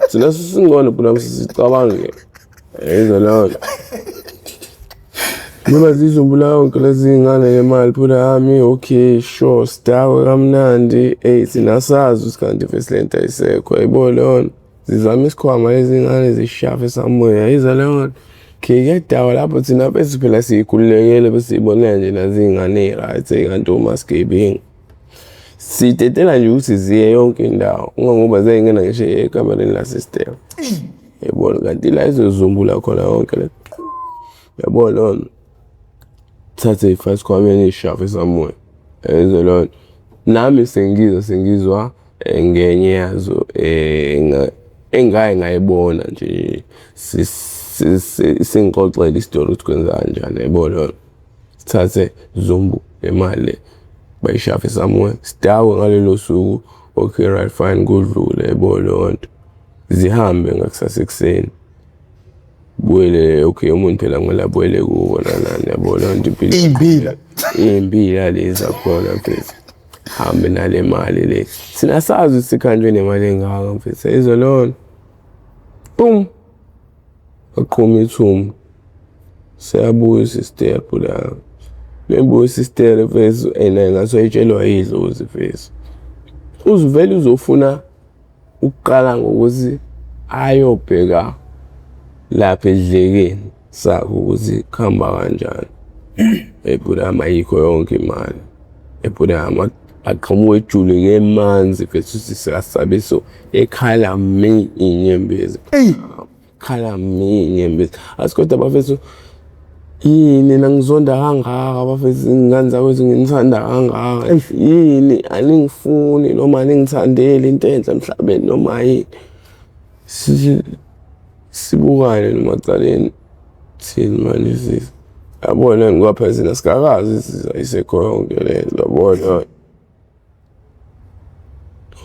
Thina sisingcono bhuti wami sisicabangela. Yizwa leyo nto. Ngoba zizumbula yonke lezi ngane le mali bhuti wami okay sure sidawe kamnandi eyi thina sazi ukuthi kanti vese le nto ayisekho yayibona leyo nto. Zizama isikhwama lezi ngane zishafe samoya yizwa leyo nto. Okay kuyadawa lapho thina bese phela siyikhululekele bese siyibonela nje nazi iy'ngane ey'right kanti omasigebengu. Sidedela nje ukuthi ziye yonke indawo ungangoba zayingena ngisho ekamereni lasistela. Yabona kanti la izozumbula khona yonke le. Yabo leyo nto. Thathe ifake esikhwameni ishafe samoya. Yayizwa leyo nto. Nami sengizwa sengizwa ngenye yazo Engaye ngayibona nje singixoxele isitori ukuthi kwenza kanjani, yabo leyo. Sithathe zumbu le mali le bayishafe somewhere, sidakwe ngalelo suku, okay right fine, kudlule, yabo leyo nto. Zihambe ngakusasa ekuseni, buyele, okay umuntu phela kumele abuyele kubo nanani, yabo leyo nto impilo. Iy'mbila. Iy'mbila lezi zakhona mfethu. Hambe nale mali le. Thina sazi ukuthi sikhanjwe nemali engaka mfethu, yayizwa leyo nto. Boom! Waqhuma ithumbu. Seyabuya usister la. Bebuya usister mfethu, ena ngathi wayetshelwa idlozi mfethu. Uzuvele uzofuna ukuqala ngokuthi ayobheka lapha edlekeni sakho ukuthi kuhamba kanjani. Ebhula ayikho yonke imali. Ebhula aqhamuka ejuleke emanzi mfethu sikaSabiso ekhala mi inyembezi. Eyi. Khala mi inyembezi. Athi kodwa bafethu yini nangizonda kangaka bafethu, ingane zakwethu nginithanda kangaka. Yini aningifuni noma aningithandeli into enhle emhlabeni noma yini. Sibukane nomacaleni thini manje sisi. Yabona ngoba phela thina singakazi ayisekho yonke le nto, yabona.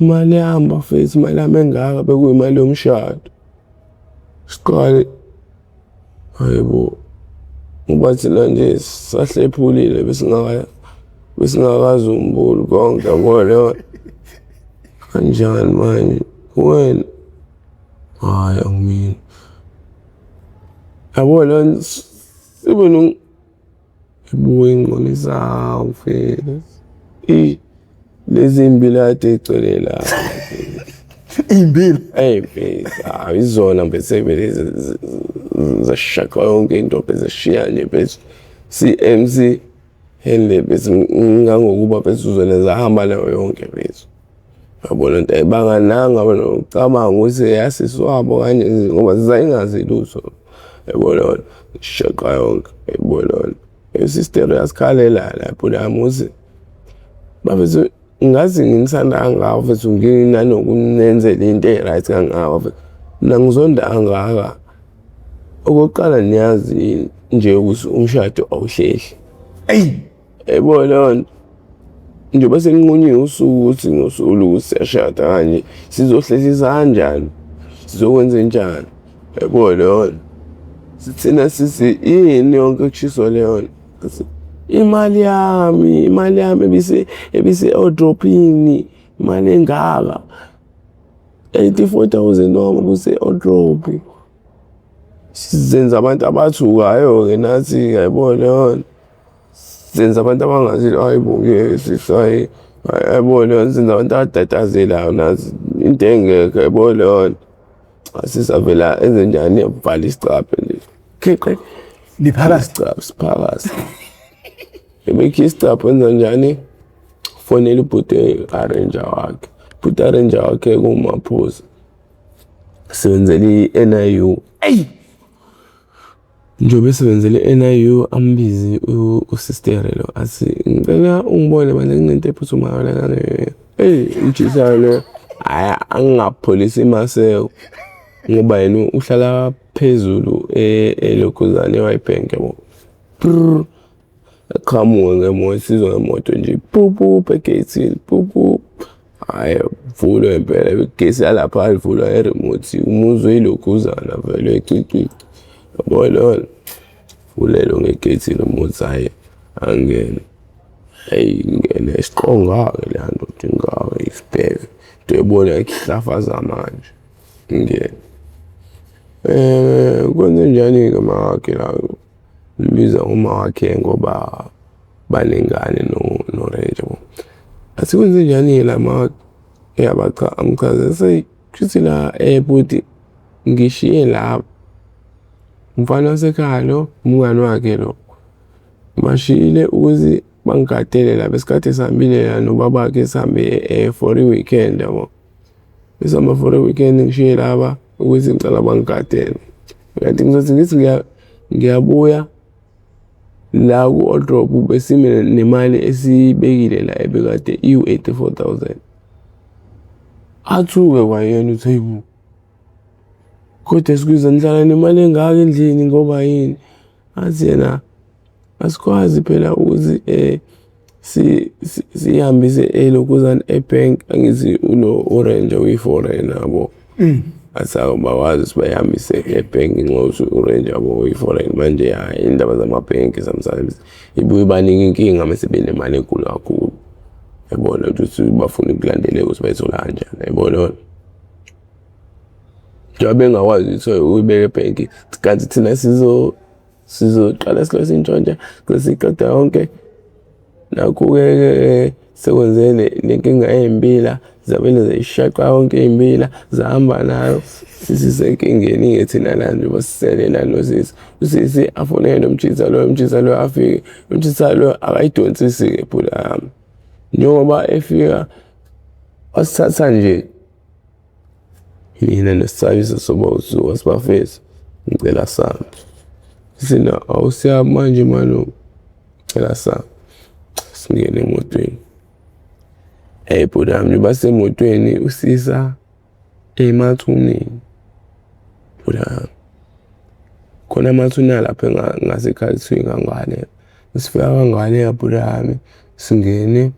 Imali yami bafethu, imali yami engaka bekuyimali yomshado. Siqale, hayi bo, ngoba thina nje sahlephulile besingakazumbuli konke, yabo leyo. Kanjani manje wena? Hhayi angimini. Yabo leyo sibe ibuye ingqondo mfethu. Lezi mbila kade igcwele la. Iy'mbila? Eyi mfethu, hawu izona mfethu sevele zashaqwa yonke into mfethu, zashiya nje mfethu. Si-MC Henley mfethu, ngangokuba mfethu zona zahamba nayo yonke mfethu. Yabona into ayibangananga wena ucabanga ukuthi eyasisi wabo kanje ngoba zayingazi lutho. Yabo leyo nto, shaqa yonke, yabo leyo nto. Isister uyasikhalela lapho nami ukuthi bafethu ngazi nginithanda kangaka mfethu, nginanokunenzela into e-right kangaka mfethu. Mina ngizonda kangaka. Okokuqala niyazi nje ukuthi umshado awuhlehli. Eyi. Yabo leyo nto. Njengoba sekunqunyiwe usuku ukuthi ngosuku lokuthi siyashada kanje, sizohlehlisa kanjani? Sizokwenzenjani? Yabo leyo nto. Sithina sithi yini yonke kushiswa leyo nto? Imali yami, imali yami ebise ebise-odropini, imali engaka. 84,000 wami kuse-odrophi. Sizenza abantu abathukayo-ke nathi, yayibona leyo nto. Senza abantu abangazi, hayi bo ngeke sisi, hayi yayibona leyo nto. Senza abantu abatatazelayo nathi, into engekho, yayibona leyo nto. Asisavela enze njani, vala isicabha nje. Khiqe. Niphakathi. Isicabha siphakathi. Ebekhiya isicabha wenza njani? Fonela ubhuti arranger wakhe. Ubhuti arranger wakhe kuMaphuza. Sebenzela i-NIU. Eyi. Njengoba esebenzela i-NIU ambize usister lo athi ngicela ungibone manje kunento ephuthumayo la. Eyi umjisayo lo, hhayi angingapholisi imaseko ngoba yena uhlala phezulu elokhuzane e-Witbank yabo. Brrr, aqhamuke ngemoto, sizwe ngemoto nje pupu egeyithini pupu. Hhayi vulwe impela igesi yalapha alivulwa nge-remote, umuzi uyilokhuzana vele uyicwicwici. Yabo leyo nto, vulelwe ngegethi remote, hhayi angene. Hhayi ngene isiqonga-ke leya ndoda ingaka isibheke, into oyibona ikuhlafaza manje. Ngene. Kwenzenjani-ke mawakhe la? Ngibiza uma wakhe ngoba banengane no-Ranger yabo. Athi kwenzenjani-ke la mawakhe? Uyabacha amchaze kushuthi la bhuti ngishiye la umfana wasekhaya lo, umngani wakhe lo. Ngibashiyile ukuthi bangigadele la besikade sihambile la nobabakhe sihambe for i-weekend yabo. Besihamba for i-weekend ngishiye laba ukuthi ngicela bangigadele. Kanti ngizothi ngithi ngiyabuya la ku-wardrobe besime nemali esiyibekile la ebekade iwu-84,000. Athuke kwayena uthi hayibo. Kodwa sikuze nihlala nemali engaka endlini ngoba yini? Athi yena asikwazi phela ukuthi um sihambise elokhuzana ebhenki, angithi ulo uRanger uyi-foreigner yabo. Athi abakwazi ukuthi bayihambise ebhenki ngenxa yokuthi uRanger yabo uyi-foreign. Manje hhayi indaba zamabhenki sometimes ibuye ibanike inkinga mese benemali enkulu kakhulu. Yabona ukuthi bafuna ukulandelela ukuthi bayithola kanjani, yabona. Njengoba bengakwazi ukuthi uyibeke ebhenki kanti thina sizoqala silokhu sintshontsha size siyiqeda yonke. Nakhu-ke sekwenze le nkinga yey'mbila zavele zayishaqa yonke iy'mbila zahamba nayo. Sesisenkingeni-ke thina la njengoba sisele la nosisi. Usisi afonele nomjitha loyo, umjitha loyo afike, umjitha loyo akayidonsisi-ke bhuti yami. Njengoba efika wasithatha nje mina nesithabiso soba usuka sibafethu ngicela sami. Sina awusiya manje malume ngicela sami. Singene emotweni. Hey bhuti wami njengoba sisemotweni usisa emathuneni. Bhuti wami khona amathuna lapha ngasekhathini kangale. Sifika kangale bhuti wami singene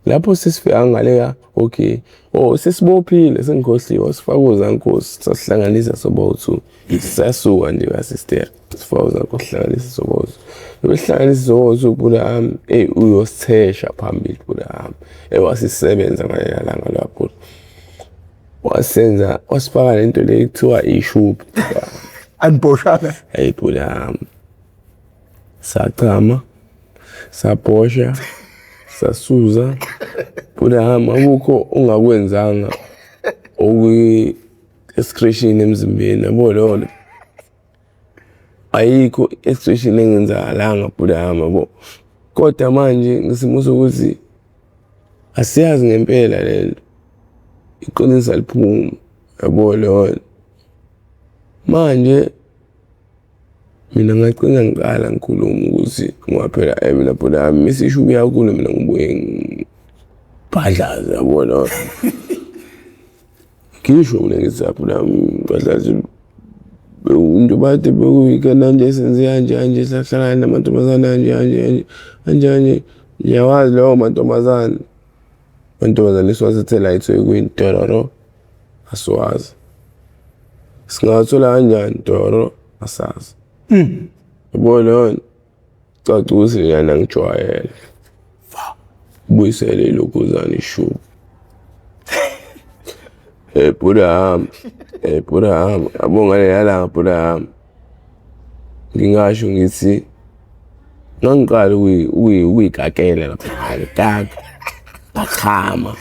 lapho sesifika ngaleya, okay, oh sesibophile, sengikhohliwe, wasifaka ozankosi, sasihlanganisa soba u-two, sasuka nje kasistera, sifaka ozankosi, sihlanganisa soba u-two, besihlanganisa soba u-two bhuti wami, eyi uyosithesha phambili bhuti wami, eyi wasisebenza ngalela langa lapho, wasenza wasifaka lento le kuthiwa ishubhu. Anibhoshanga? Eyi bhuti wami, sachama, sabhosha, sasuza bhuti wami, akukho ongakwenzanga okwi-excretion emzimbeni yabo leyo nto. Ayikho i-excretion engenzakalanga bhuti wami yabo. Kodwa manje ngesimo sokuthi asiyazi ngempela le nto, iqiniso aliphumi yabo leyo nto. Manje mina ngagcina ngiqala ngikhuluma ukuthi ngoba phela mina bhuti wami mesisho ukuya kulo mina ngibuye ngibhadlaze yabo leyo nto. Ngisho mina ngithi bhuti wami bhadlaze into bade bekuyi-weekend kanje senze kanje kanje sahlangana namantombazane kanje kanje kanje kanje kanje. Ngiyawazi lawo mantombazane, amantombazane esiwathathela eThekwini tororo asiwazi. Singawathola kanjani tororo asazi. Yabo leyo nto caca ukuthi leyana ngijwayele. Buyisele ilokhuzana ishubhu. Hey bhuti wami, hey bhuti wami, yabo ngaleya langa bhuti wami, ngingasho ngithi ngangiqala ukuyikakela lapha ngikaka, ngachama.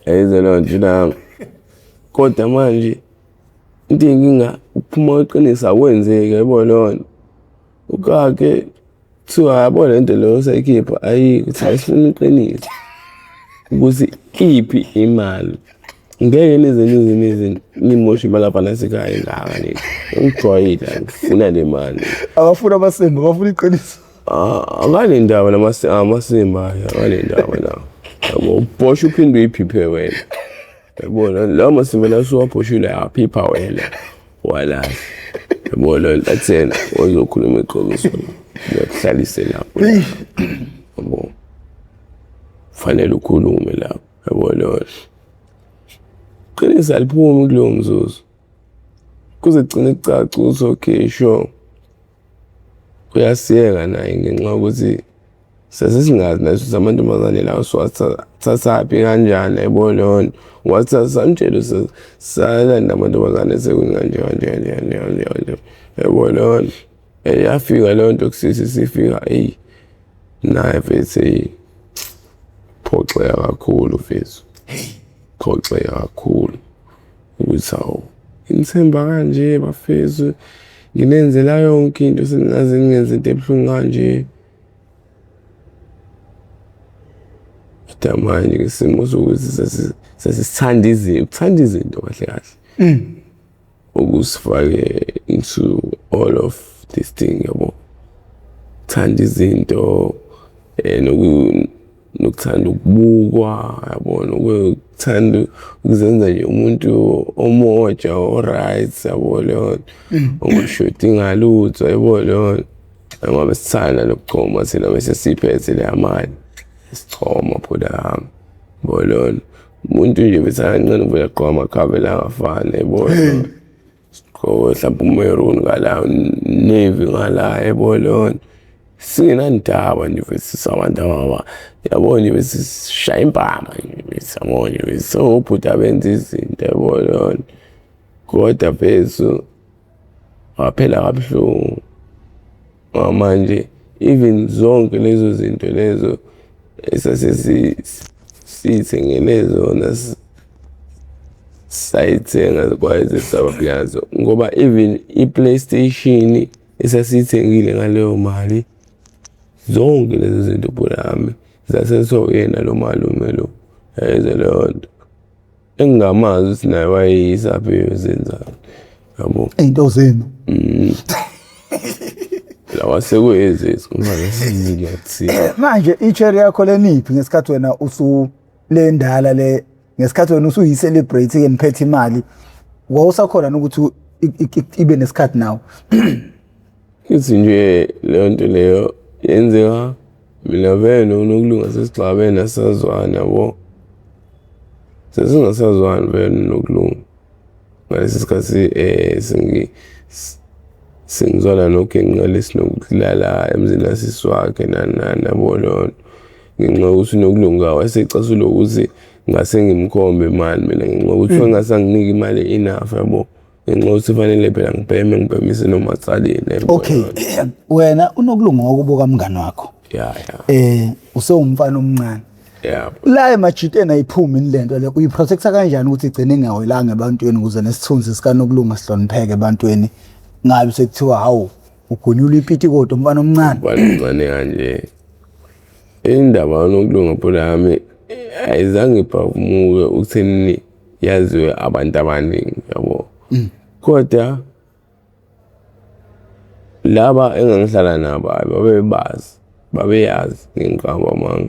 Yayize leyo nto nami. Kodwa manje into eyinkinga ukuphuma kweqiniso akwenzeki yabo leyo nto. Ukake kuthiwa yabo le nto leyo osayikhipha ayikho, uthi hhayi sifuna iqiniso ukuthi iphi imali. Ngeke nize nize nize nimoshe imali lapha nasekhaya engaka nina. Ngijwayile ngifuna le mali. Abafuni amasimba, bafuna iqiniso. Akanendaba amasimba akanendaba nawo. Yabo ubhosha uphinde uyiphiphe wena. Yabona lawo masimba la usuwabhoshile aphipha wena walahla. Yabona athena ozokhuluma iqiniso ngiyakuhlalise lapho. Yabo. Fanele ukhulume lapho. Yabo leyo. Qiniso aliphumi kulowo mzuzu. Kuze kugcine kucaca ukuthi okay sure uyasiyeka naye ngenxa yokuthi sasisingazi nathi ukuthi amantombazane lawo siwathathaphi kanjani yabo leyo nto. Wathi samtshela ukuthi salanda amantombazane eThekwini kanje kanje kanje kanje kanje kanje yabo leyo nto. Yafika leyo nto kusisi sifika eyi naye mfethu eyi phoxeka kakhulu mfethu, phoxeka kakhulu ukuthi hawu ngithemba kanje bafethu nginenzela yonke into seningaze ningenze into ebuhlungu kanje. Kodwa manje ngesimo sokuthi sesithanda izinto, ukuthanda izinto kahle kahle. Ukusifake into all of this thing yabo. Thanda izinto Nokuthanda ukubukwa, yabo, nokuthanda ukuzenza nje umuntu omoja o-right, yabo leyo nto, ongashodi ngalutho, yabo leyo nto. Ngoba sithanda nokuchoma thina bese siyiphethe leya mali, sichoma phela yami, yabo leyo nto. Umuntu nje bese kancane uvele agqoke amakhavela angafani, yabo leyo nto. Sigqoke mhlawumbe u-maroon ngala, navy ngala, yabo leyo nto. Singenandaba nje mfethu, sisabantu ababa, yabo nje bese sishaya impama nje mfethu, yabo nje bese sewobhuti abenza izinto, yabo leyo nto. Kodwa mfethu waphela kabuhlungu ngoba manje even zonke lezo zinto lezo esase siyithengele zona, sayithenga kwaze saba nazo, ngoba even i-PlayStation esasiyithengile ngaleyo mali, zonke lezo zinto bhuti wami zasenziwa uyena lo malume lo, yayizwa leyo nto. Engingamazi ukuthi naye wayeyisaphi eyozenzani, yabo. Iy'nto zenu. Lawa sekuyezethu ngoba ngiyakuthina. Manje i-cherry yakho leniphi ngesikhathi wena usu le ndala le, ngesikhathi wena usuyi-celebrate ke niphethe imali, wawusakhona ukuthi ibe nesikhathi nawe? Ithi nje leyo nto leyo yenzeka mina vele noNokulunga sesixabene, asisazwani, yabo. Sesingasazwani vele noNokulunga. Ngalesi sikhathi sengizwana noGenqa lesinokulala emzini kasisi wakhe nani nani, yabo leyo nto. Ngenxa yokuthi uNokulunga wayesecasulwa ukuthi ngase ngimkhombe imali mina, ngenxa yokuthi wengasanginiki imali enough, yabo. Ngenxa yokuthi fanele phela ngibheme, ngibhemise nomatsaleni, yabo. Okay, wena uNokulunga wakubuka mngani wakho. Ya, ya. Usewumfana omncane. Ya. La emajiteni ayiphumi lento le, uyiprotecta kanjani ukuthi igcine ingawelanga ebantwini ukuze nesithunzi sikaNokulunga sihlonipheke ebantwini, ngabe sekuthiwa hawu ugunyula ipiti kodwa umfana omncane? Umfana omncane kanje. Indaba kaNokulunga bhuti yami ayizange ibhavumuke ukutheni yaziwe abantu abaningi, yabo. Kodwa laba engangihlala nabo babebazi, babeyazi ngenqaba amanga,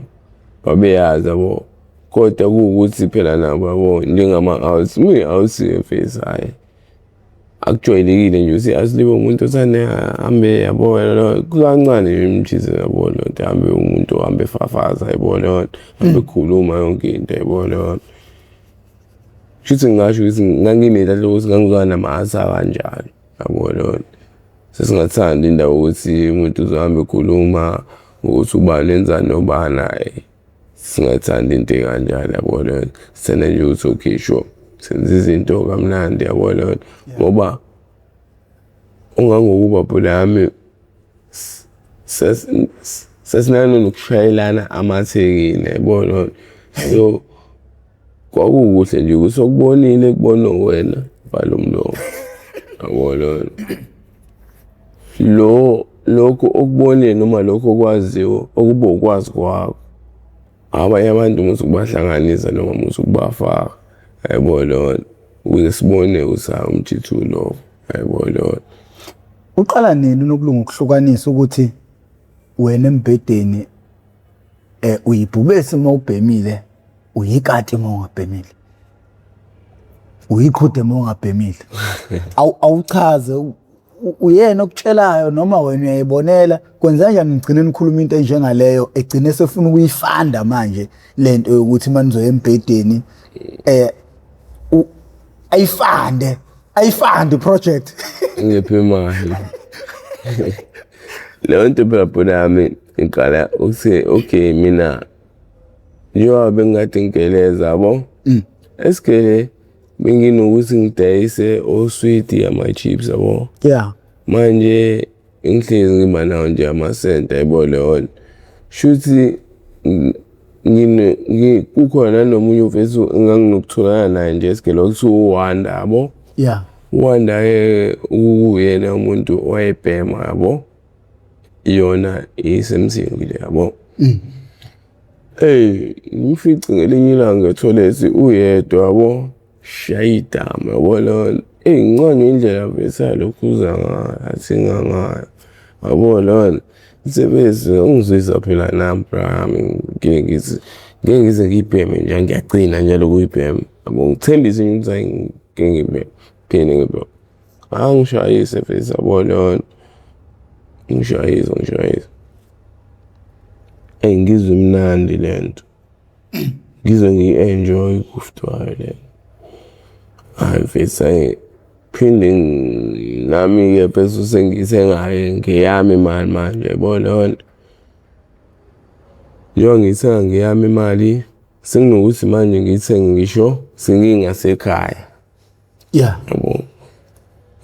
babeyazi, yabo. Kodwa kuwukuthi phela nabo, yabo, njengama-outs, uma uyi-out mfethu, hhayi akujwayelekile nje ukuthi asilibe umuntu othande ahambe, yabo, kukancane nje umjitha, yabo leyo nto, ahambe umuntu ohambe efafaza, yabo leyo nto, ahambe ekhuluma yonke into, yabo leyo nto. Shuthi ngingasho ukuthi nganginenhlanhla ukuthi ngangizwana nama-asa kanjalo, yabo leyo nto. Sesingathandi indaba ukuthi umuntu uzohamba ekhuluma ukuthi ubani wenzani nobani, hhayi. Singathandi into ey'kanjalo, yabo leyo nto. Sithanda nje ukuthi okay sure, senza izinto kamnandi, yabo leyo nto. Ngoba ungangokuba bhuti yami sasinalo nokushayelana amathekeni, yabo leyo nto. So kwakukuhle nje ukuthi okubonile kubonwe wena, vala umlomo, yabo leyo nto. Lo lokhu okubonile noma lokhu okwaziyo okuba ukwazi kwakho, abanye abantu musa ukubahlanganisa noma musa ukubafaka, yabo leyo nto, ukuze sibone ukuthi hayi umjithu lo, yabo leyo nto. Uqala nini uNokulunga ukuhlukanisa ukuthi wena embhedeni uyibhubesi uma ubhemile, uyikati uma ungabhemile, uyiqhude uma ungabhemile? Awuchaze, uyena okutshelayo noma wena uyayibonela? Kwenza kanjani nigcine nikhuluma into enjengaleyo egcine sefuna ukuyifanda manje lento yokuthi uma nizoya embhedeni ayifande, ayifande project? Ngiphi imali leyo nto phela bhuti yami, ngiqala ukuthi okay mina njengoba bengikade ngigeleza, yabo, esigele benginokuthi ngidayise oswidi, ama-chips, yabo. Manje ngihlezi ngiba nawo nje amasenti, yabo leyo nto. Shuthi kukhona nanomunye umfethu enganginokutholana naye nje esigele okuthiwa uWanda, yabo. uWanda-ke uyena umuntu owayebhema, yabo, iyona isemthini le, yabo. Eyi, ngimfice ngelinye ilanga ethoyilethi uyedwa, yabo, shaya idama, yabo leyo nto. Eyi, ngincane indlela mfethu alokhu uza ngayo, athenga ngayo, yabo leyo nto. Msebenzi ungizwisa phela nami bra ngike ngithi ngeke ngize ngiyibheme nje ngiyagcina nje lokuyibhema. Yabo ngithembise nje ukuthi hayi ngeke ngibheme phinde ngibheme. Angishayise mfethu yabo leyo nto. Ngishayise ngishayise. Eyi ngizwe imnandi le nto. Ngizwe ngiyi-enjoy kufutwayo le. Hhayi mfethu hhayi phinde nami-ke mfethu sengiyithenga-ke ngeyami imali manje yabo leyo nto. Njengoba ngiyithenga ngeyami imali senginokuthi manje ngiyithenge ngisho sengingasekhaya. Yeah. Yabo.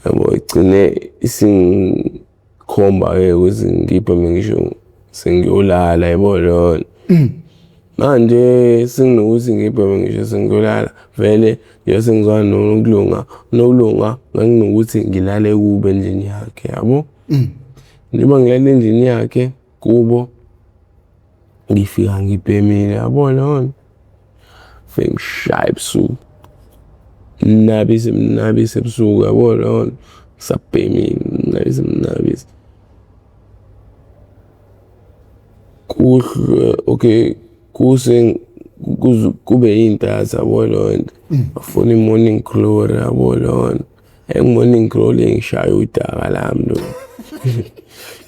Yabo igcine isingikhomba-ke ukuthi ngibheme ngisho sengiyolala yabo leyo nto. Manje senginokuthi ngibheme ngisho sengiyolala vele njengoba sengizwana noNokulunga, uNokulunga nganginokuthi ngilale kubo endlini yakhe yabo. Njengoba ngilale endlini yakhe kubo ngifika ngibhemile yabo leyo nto. Fike ngishaye ebusuku. Nginabise nginabise ebusuku yabo leyo nto. Ngisabhemile nginabise nginabise. Kuhlwe okay kuse kube yintatha yabo leyo nto. Bafuna i-morning glory yabo leyo nto. I-morning glory ngishaya udaka lami lo.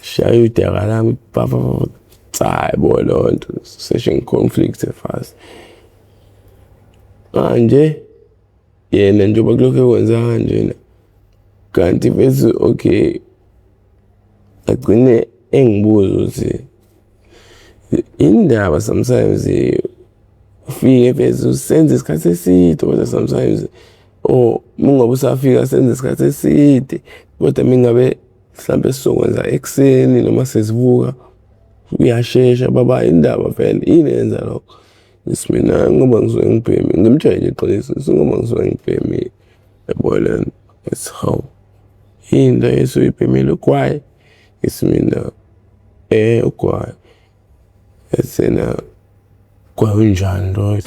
Shaya udaka lami pa pa pa cha yabo leyo nto. Seshe ngi-conflict fast. Manje yena njengoba kulokhu ekwenza kanjena kanti bese okay agcine engibuza ukuthi indaba sometimes ufike bese usenze isikhathi eside kodwa sometimes or mungabe usafika senze isikhathi eside kodwa mingabe mhlambe sizokwenza ekuseni noma sesivuka uyashesha baba indaba vele yini yenza lokho. Ngithi mina ngoba ngisuke ngibhemile ngimtshele nje iqiniso ngithi ngoba ngisuke ngibhemile yabo le nto. Ngithi hawu yini le esuyibhemile ugwayi? Ngithi mina ugwayi. Ethi yena ugwayi unjani lo?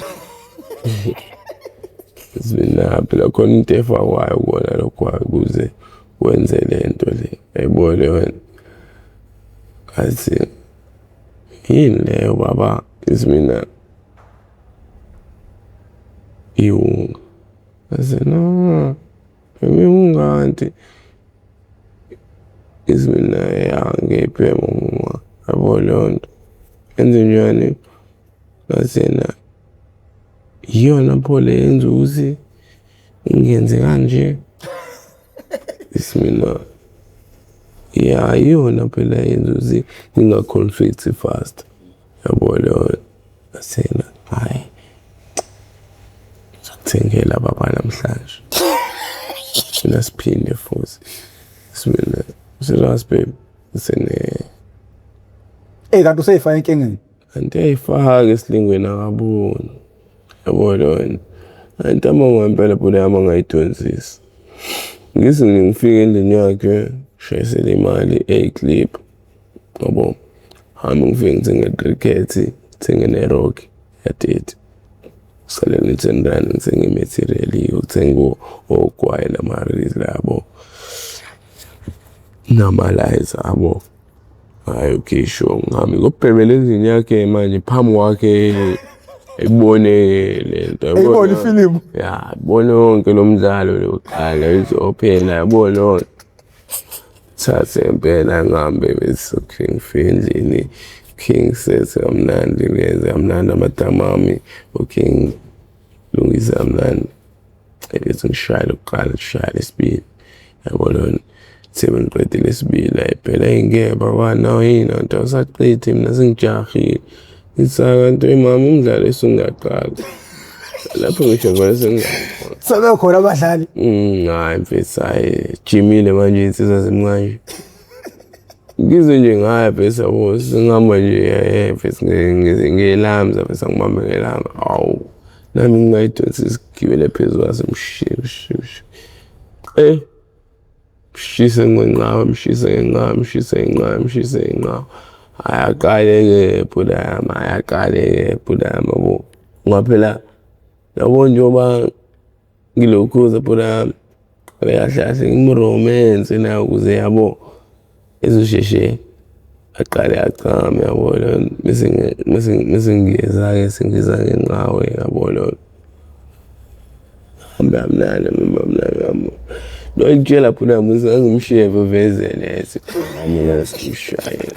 Ngithi mina phela khona into efakwayo kuwona lo gwayi ukuze wenze le nto le yayibona leyo nto. Athi yini leyo baba? Ngithi mina iwunga. Athi no, iwunga kanti. Ngithi mina ya ngiyayibhema uma yabo leyo nto. Enzenjani? Ngathi yena iyona pho le yenza ukuthi ngiyenze kanje. Ngithi mina ya iyona phela yenza ukuthi nginga-conflict fast yabo leyo nto. Ngathi yena hhayi ngizokuthengela baba namhlanje. Mina siphinde futhi. Ngithi mina serious babe? Ngithi ne. Eyi kanti useyifake enkingeni. Kanti uyayifaka esilingweni akaboni. Yabo leyo nto. Kanti ama ngempela phela yami angayidonsisi. Ngithi ngifike endlini yakhe shayisele imali eyi-clip yabo. Hambe ngifike ngithenge i-cricket, ngithenge ne-rock ya-30. Sale nge-10 rand ngithenge i-material yokuthenga ogwayi nama-reels yabo. Nama-lights yabo. Hhayi okay sure ngihambe ngiyobhemela endlini yakhe manje phambi kwakhe ebone le nto Eyibone ifilimu. Ya, ebone wonke lo mdlalo lo kuqala izophela yabo leyo. Thathe impela ngihambe bese okay ngifike endlini okay ngisethe kamnandi ngenze kamnandi amadamu ami okay ngilungise kamnandi. Bese ngishaya lokuqala ngishaya lesibili yabo leyo nto. Sengiqedile lesibili hhayi phela ngeke baba nawe yini kanti awusaqedi mina sengijahile. Ngithi hhayi kanti mama umdlalo usungaqala. Lapho ngisho vele sengingakhona. Sebekhona abadlali. Hhayi mfethu hhayi jimile manje iy'nsizwa zimncane. Ngizwe nje ngaya mfethu yabo sengihamba nje mfethu ngelamza mfethu angibambe ngelanga hawu nami ngingayidonsa sigibele phezu kwaso mshiye mshiye mshiye. Eh mshise ngenqawa mshise ngenqawa mshise ngenqawa mshise ngenqawa. Hhayi aqale-ke bhuda yami, hhayi aqale-ke bhuda yami yabo. Ngoba phela yabo njengoba ngilokhuza bhuda yami kahle kahle ngimromense naye ukuze yabo ezosheshe Aqale achame, yabo leyo, bese ngiyeza-ke, sengiza ngenqawe, yabo leyo. Hambe kamnandi, hambe kamnandi, hambe. Lo ngitshela phela muzi ngangimshiye vevezele ethi mina simshaye.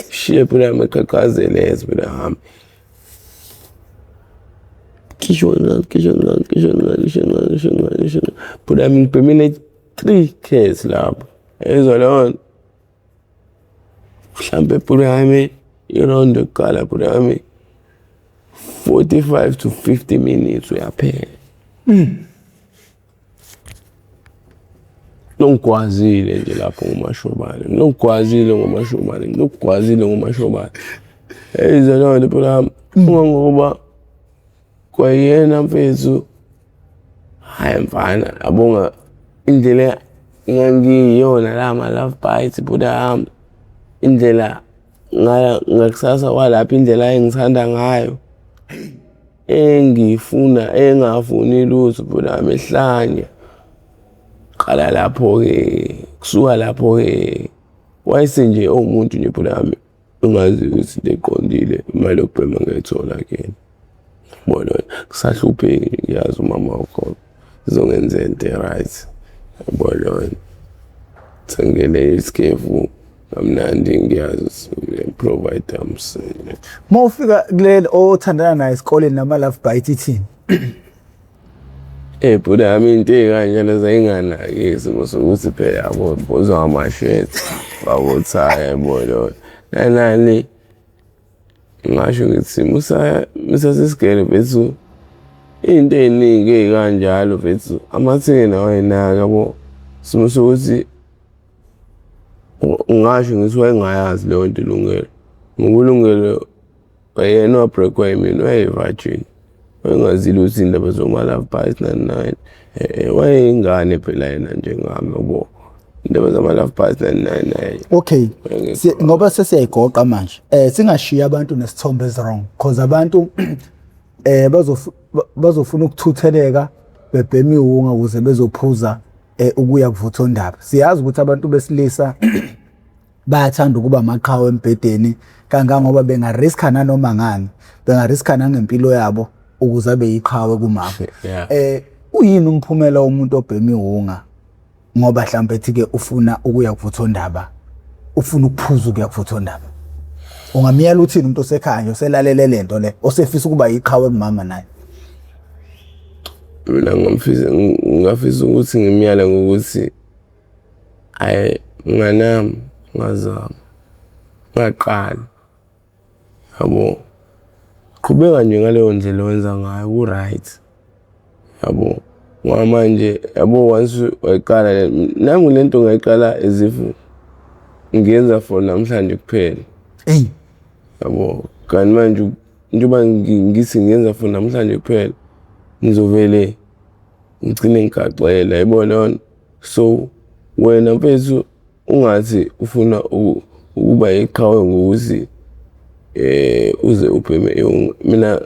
Shiye phela amaqhaqhazele ethi phela hambe. Kisho kancane, kisho kancane, kisho kancane, kisho kancane, kisho kancane, kisho kancane. Phela ngibhemile 3 case lapho. Ezwa leyo nto. Mhlampe bhuti wami i-round yokuqala bhuti wami 45 to 50 minutes uyaphela. Ngilokugwazile nje lapho ngomashobane, ngilokugwazile ngomashobane, ngilokugwazile ngomashobane. Eyizwa leyo nto bhuti wami, ngoba kwayena mfethu. Hhayi mfana, yabonga indlela engangiyiyona la ma-love bites bhuti wami, indlela ngakusasa kwalapho indlela engithanda ngayo, engifuna engafuni lutho bhuti wami ehlanya. Qala lapho-ke, kusuka lapho-ke wayese nje ewumuntu nje bhuti wami ongazi ukuthi into eqondile imali yokubhema ngayithola kuyena. Yabona kusahlupheki nje ngiyazi umama wakhona uzongenza into e-right. Yabona wena thengele isikefu kamnandi ngiyazi ukuthi provide umsele. Uma ufika kuleli othandana naye esikoleni nama-love bite ithini? Eh bhuti yami into ey'kanjalo zayinganaki isimo sokuthi phela yabo bhozwa ngamashethi bakuthaya yabo leyo nanani ngasho ngithi musa musasesigele mfethu into ey'ningi ey'kanjalo mfethu amathini awayinaka yabo simo sokuthi ngasho ngithi wayengayazi leyo nto ilungelo ngoba ulungelo wayena wabreakwa yimina wayeyi-virgin wayengazi lutho iy'ndaba zoma-love bites nani nani wayeyingane phela yena njengami yabo indaba zama-love bites nani nani nani. Okay, ngoba sesiyayigoqa manje singashiya abantu nesithombe ezi-wrong cause abantu bazofuna ukuthutheleka bebhema iwunga ukuze bezophuza ukuya kuvuthondaba. Siyazi ukuthi abantu besilisa bayathanda ukuba amaqhawe embhedeni kangangoba bengariskha nanoma ngani, bengariskha nangempilo yabo ukuze abe yiqhawe kumama. Uyini umphumela womuntu obhema iwunga ngoba mhlawumbe ethi ke ufuna ukuya kuvuthondaba, ufuna ukuphuza ukuya kuvuthondaba? Ungamyala uthini umuntu osekhaya nje oselalele lento le osefisa ukuba yiqhawe kumama naye? Mina ngingafisa ukuthi ngimyale ngokuthi hhayi mnganami ungazama, ungaqali yabo. Qhubeka nje ngaleyo ndlela owenza ngayo ku-right yabo. Ngoba manje yabo once wayiqala nami le nto ngayiqala as if ngiyenza for namhlanje kuphela. Eyi. Yabo kanti manje njengoba ngithi ngiyenza for namhlanje kuphela ngizovele ngigcine ngigaxela yabo leyo nto. So wena mfethu ungathi ufuna ukuba iqhawe ngokuthi uze ubheme. Mina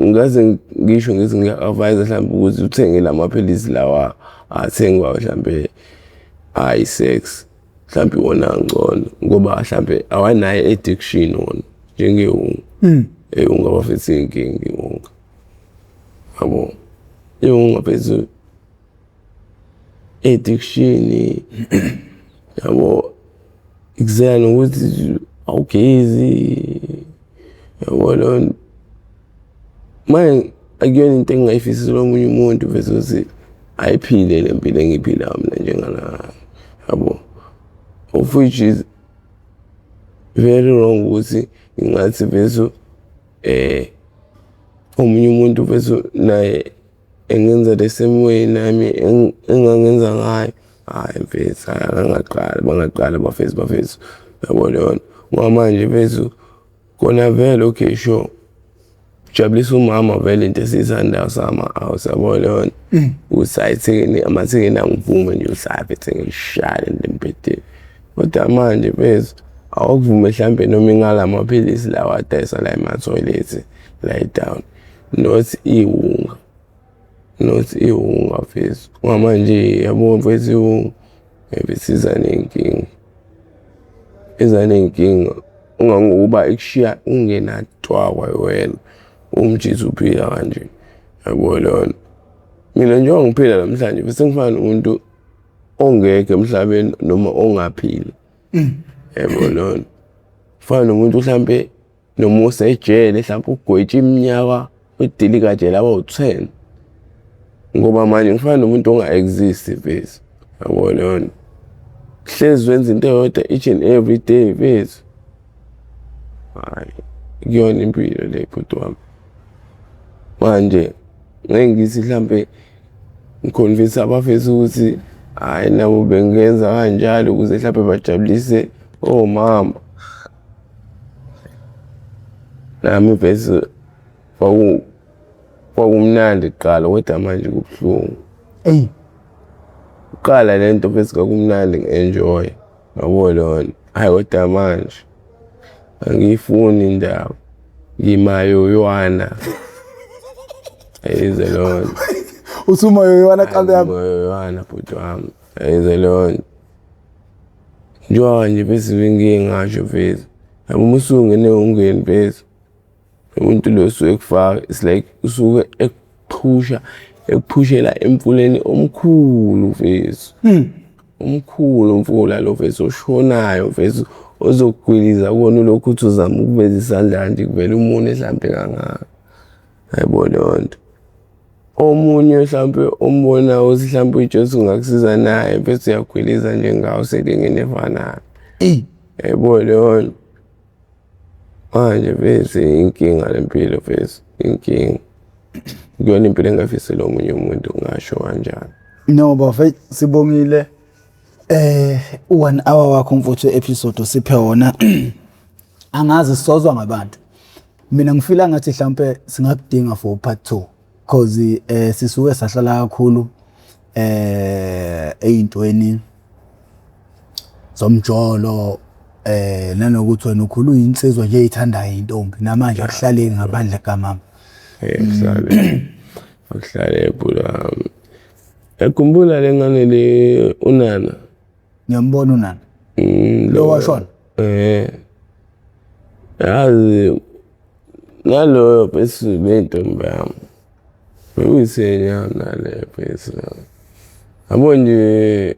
ngaze ngisho ngithi ngiya-advise mhlawumbe ukuthi uthenge la maphilisi lawa athengwayo mhlambe ayi-sex mhlambe iwona angcono ngoba mhlambe awanayo addiction wona njengewunga. Iwunga bafethu iyinkinga iwunga yabo, iwunga mfethu addiction yabo, ikuzela nokuthi awugezi yabo leyo nto. Manje akuyona into engingayifisela omunye umuntu mfethu ukuthi ayiphile le mpilo engiyiphilayo mina njengala yabo, of which is very wrong ukuthi ngingathi mfethu omunye umuntu mfethu naye engenza the same way nami engangenza ngayo. Hhayi mfethu, hhayi akangaqali, bangaqali abafethu bafethu yabo leyo nto. Ngoba manje mfethu kona vele okay sure kujabulisa umama vele into esiyithandayo sama-out yabo leyo nto. Ukuthi hhayi thekeni amathekeni angivume nje ukuthi hhayi mfethu ngishale nje embhedeni. Kodwa manje mfethu awukuvume mhlampe noma ingala maphilisi lawa adayisa la emathoyilethi la e-town not iwunga, not iwunga mfethu. Ngoba manje yabo mfethu iwunga ebisiza ney'nkinga. Iza ney'nkinga ungangokuba ikushiya ungenatwakwa wena umjitha uphila kanje yabo lona. Mina njengoba ngiphila namhlanje bese ngifana nomuntu ongekho emhlabeni noma ongaphili. Yabo lona. Fana nomuntu mhlampe noma usejele mhlampe ugwetshe iminyaka udilika jele abawu-10 ngoba manje ngifana nomuntu onga-exist mfethu yabo lona. Hlezi wenza into eyodwa each and every day mfethu. Hhayi kuyona impilo le bhuti wami. Manje ngeke ngithi mhlampe ngikhonvinse abafethu ukuthi hhayi nabo bengenza kanjalo ukuze mhlampe bajabulise omama. Nami vese kwakumnandi kuqala kodwa manje kubuhlungu. Eyi. Kuqala le nto vese kwakumnandi ngi-enjoy yabo lona. Hhayi kodwa manje angiyifuni indaba ngimayoywana. Ayize lona. Usumayoywana qambe yami. Ngimayoywana bhuti wami. Ayize lona. Njengoba nje bese bengiye ngasho vese. Yabo uma usungene ungeni vese. Umuntu lo osuke ekufaka it's like usuke ekuphusha ekuphushela emfuleni omkhulu mfethu. Omkhulu umfula lo mfethu oshonayo mfethu ozokugwiliza kuwona ulokhu uthi uzama ukuveza isandla kanti kuvela umunwe hlampe kangaka. Yayibona leyo nto. Omunye hlampe ombonayo ukuthi hlampe uJesu ungakusiza naye bese uyagwiliza njengawe usenkingeni efanayo. Eyi. Yayibona leyo nto. Manje mfethu inkinga le mpilo mfethu inkinga. Kuyona impilo engafisela omunye umuntu ngasho kanjalo. No bafethu sibongile u1 hour wakho mfowethu episode osiphe wona. Angazi sozwa ngabantu. Mina ngifila ngathi mhlambe singakudinga for part 2 cause sisuke sahlala kakhulu eyintweni zomjolo nanokuthi wena ukhulu uyinsizwa nje eyithandayo intombi namanje akuhlaleki ngaphandle kamama. Akuhlale. Akuhlale bhuti wami. Yakhumbula le ngane le unana. Ngiyambona unana. Lo washona. Yazi naloyo bese bentombi yami. Bekuyiseni yami nale bese. Yabo nje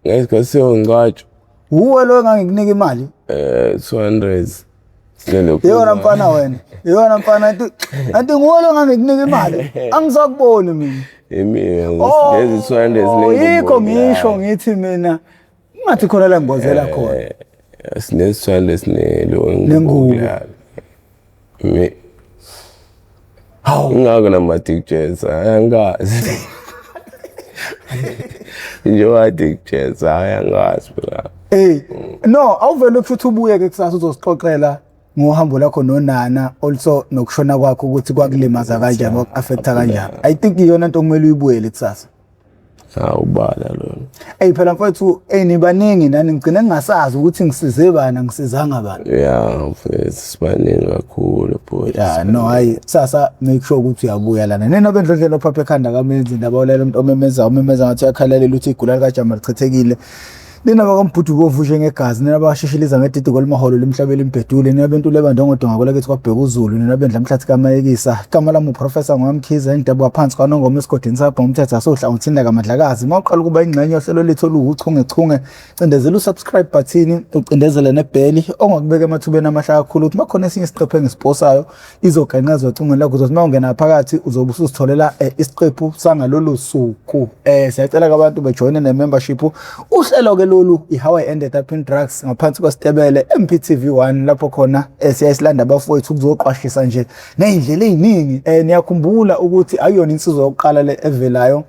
ngesikhathi siyongcwatshwa. Uwe lo engangikunika imali? 200. Yona mfana wena. Yona mfana anti nguwe lo engangikunika imali. Angisakuboni mina. Imina lezi 200 Yikho ngisho ngithi mina ungathi khona la ngibozela khona. Sinezi 200 sinelo Nengubo. Mi Hawu. Ingakho nama-dick jets angazi. Njengoba dick jets angazi phela. Hey, no, awuvele futhi ubuye ke kusasa uzosixoxela ngohambo lakho nonana also nokushona kwakho ukuthi kwakulimaza kanjani, kwaku-affecta kanjani. I think iyona nto okumele uyibuyele kusasa. Awubala lona. Ey phela mfowethu, ey nibaningi nani ngigcine ngingasazi ukuthi ngisize bani angisizanga bani. Yeah, mfethu sibaningi kakhulu bhuti. Yeah, no hayi kusasa make sure ukuthi uyabuya lana. Nina bendlondlela ophapha ekhanda kamenzi indaba olela umuntu omemeza umemeza ngathi uyakhalalela uthi igula likajama lichithekile. Nina bakaMbhudu bovushe ngegazi, nina bakashishiliza ngedidi kwalimaholo lemhlabeni limbhedule, nina bentule ebandongodonga kwelakithi kwabheka uZulu, nina bendla mhlathi kaMayekisa. Igama lami uProfessor Ngwamkhize engidabuka phansi kwaNongoma esigodini sabha umthetho asohlangothini lakaMadlakazi. Uma uqala ukuba ingxenye yohlelo lethu oluwuchungechunge, cindezela usubscribe button, ucindezele nebheli ongakubeka emathubeni amahle kakhulu ukuthi makhona esinye isiqephu engisiposayo izogenqezwa ocingweni lakho uzothi uma ungena phakathi uzobe usuzitholela isiqephu sangalolu suku. Siyacela ke abantu bejoyine ne-membership. Uhlelo ke lolu i-How I Ended Up in Drugs ngaphansi kwesitebele MPTV1 lapho khona siyayisilanda abafowethu ukuzoqwashisa nje ngey'ndlela ey'ningi. Niyakhumbula ukuthi akuyona insizwa yokuqala le evelayo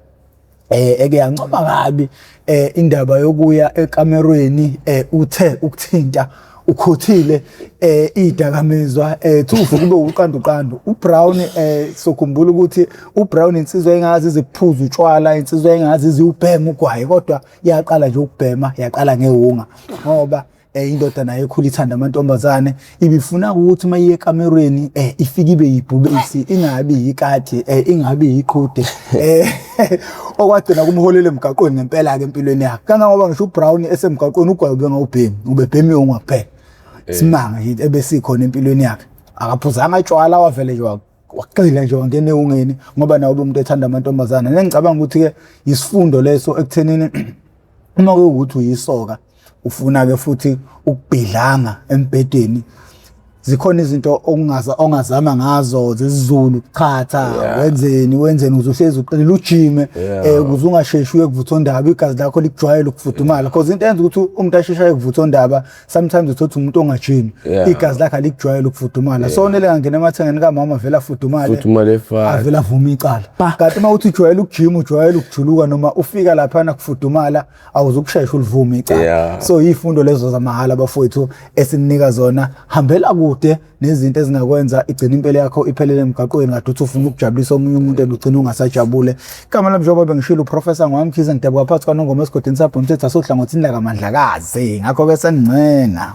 eke yancoma kabi indaba yokuya ekamerweni uthe ukuthinta ukhothile idakamizwa thufu kube uqandu qandu uBrown sokhumbula ukuthi uBrown insizwa engazi iziphuza utshwala insizwa engazi iziwubhema ugwayi kodwa yaqala nje ukubhema yaqala ngewunga ngoba Indoda nayo ekhula ithanda amantombazane ibifuna ukuthi uma iye ekamerweni ifike ibe yibhubesi, ingabi yikati, ingabi yiqhude, okwagcina kumholele emgaqweni ngempela ke empilweni yakhe, kangangoba ngisho uBrown esemgaqweni ugwayi ubengawubhemi, ubebhemi yonke kuphela. Simanga nje ebesikhona empilweni yakhe, akaphuzanga tshwala, wavele nje wagxila nje wangena ewungeni ngoba nawe umuntu ethanda amantombazane. Nengicabanga ukuthi ke isifundo leso ekuthenini uma kuwukuthi uyisoka ufuna ke futhi ukubhidlanga embhedeni, zikhona izinto okungaza ongazama ngazo zesiZulu, chatha, wenzeni wenzeni ukuze uhlezi uqinile, ujime, ukuze ungasheshi uye kuvutha ondaba, igazi lakho likujwayele ukufudumala, because into enza ukuthi umuntu asheshe aye kuvutha ondaba sometimes uthola umuntu ongajimi, igazi lakhe alikujwayele ukufudumala, so nele ngangena emathengeni kamama vele afudumale. Futhumale fast. Avele avume icala. Kanti uma uthi ujwayele ukujima, ujwayele ukujuluka, noma ufika laphana kufudumala, awuzukushesha ulivume icala. So yifundo lezo zamahhala bafowethu esinika zona. Hambela kude nezinto ezingakwenza igcina impilo yakho iphelele emgaqweni, kade uthi ufuna ukujabulisa omunye umuntu and ugcina ungasajabule. Igama lami, njengoba bengishilo, uProfessor Ngwamkhize, ngidabuka phakathi kwaNongoma esigodini sabhomthetho asohlangothini lakaMandlakazi. Ngakho-ke sengincenga.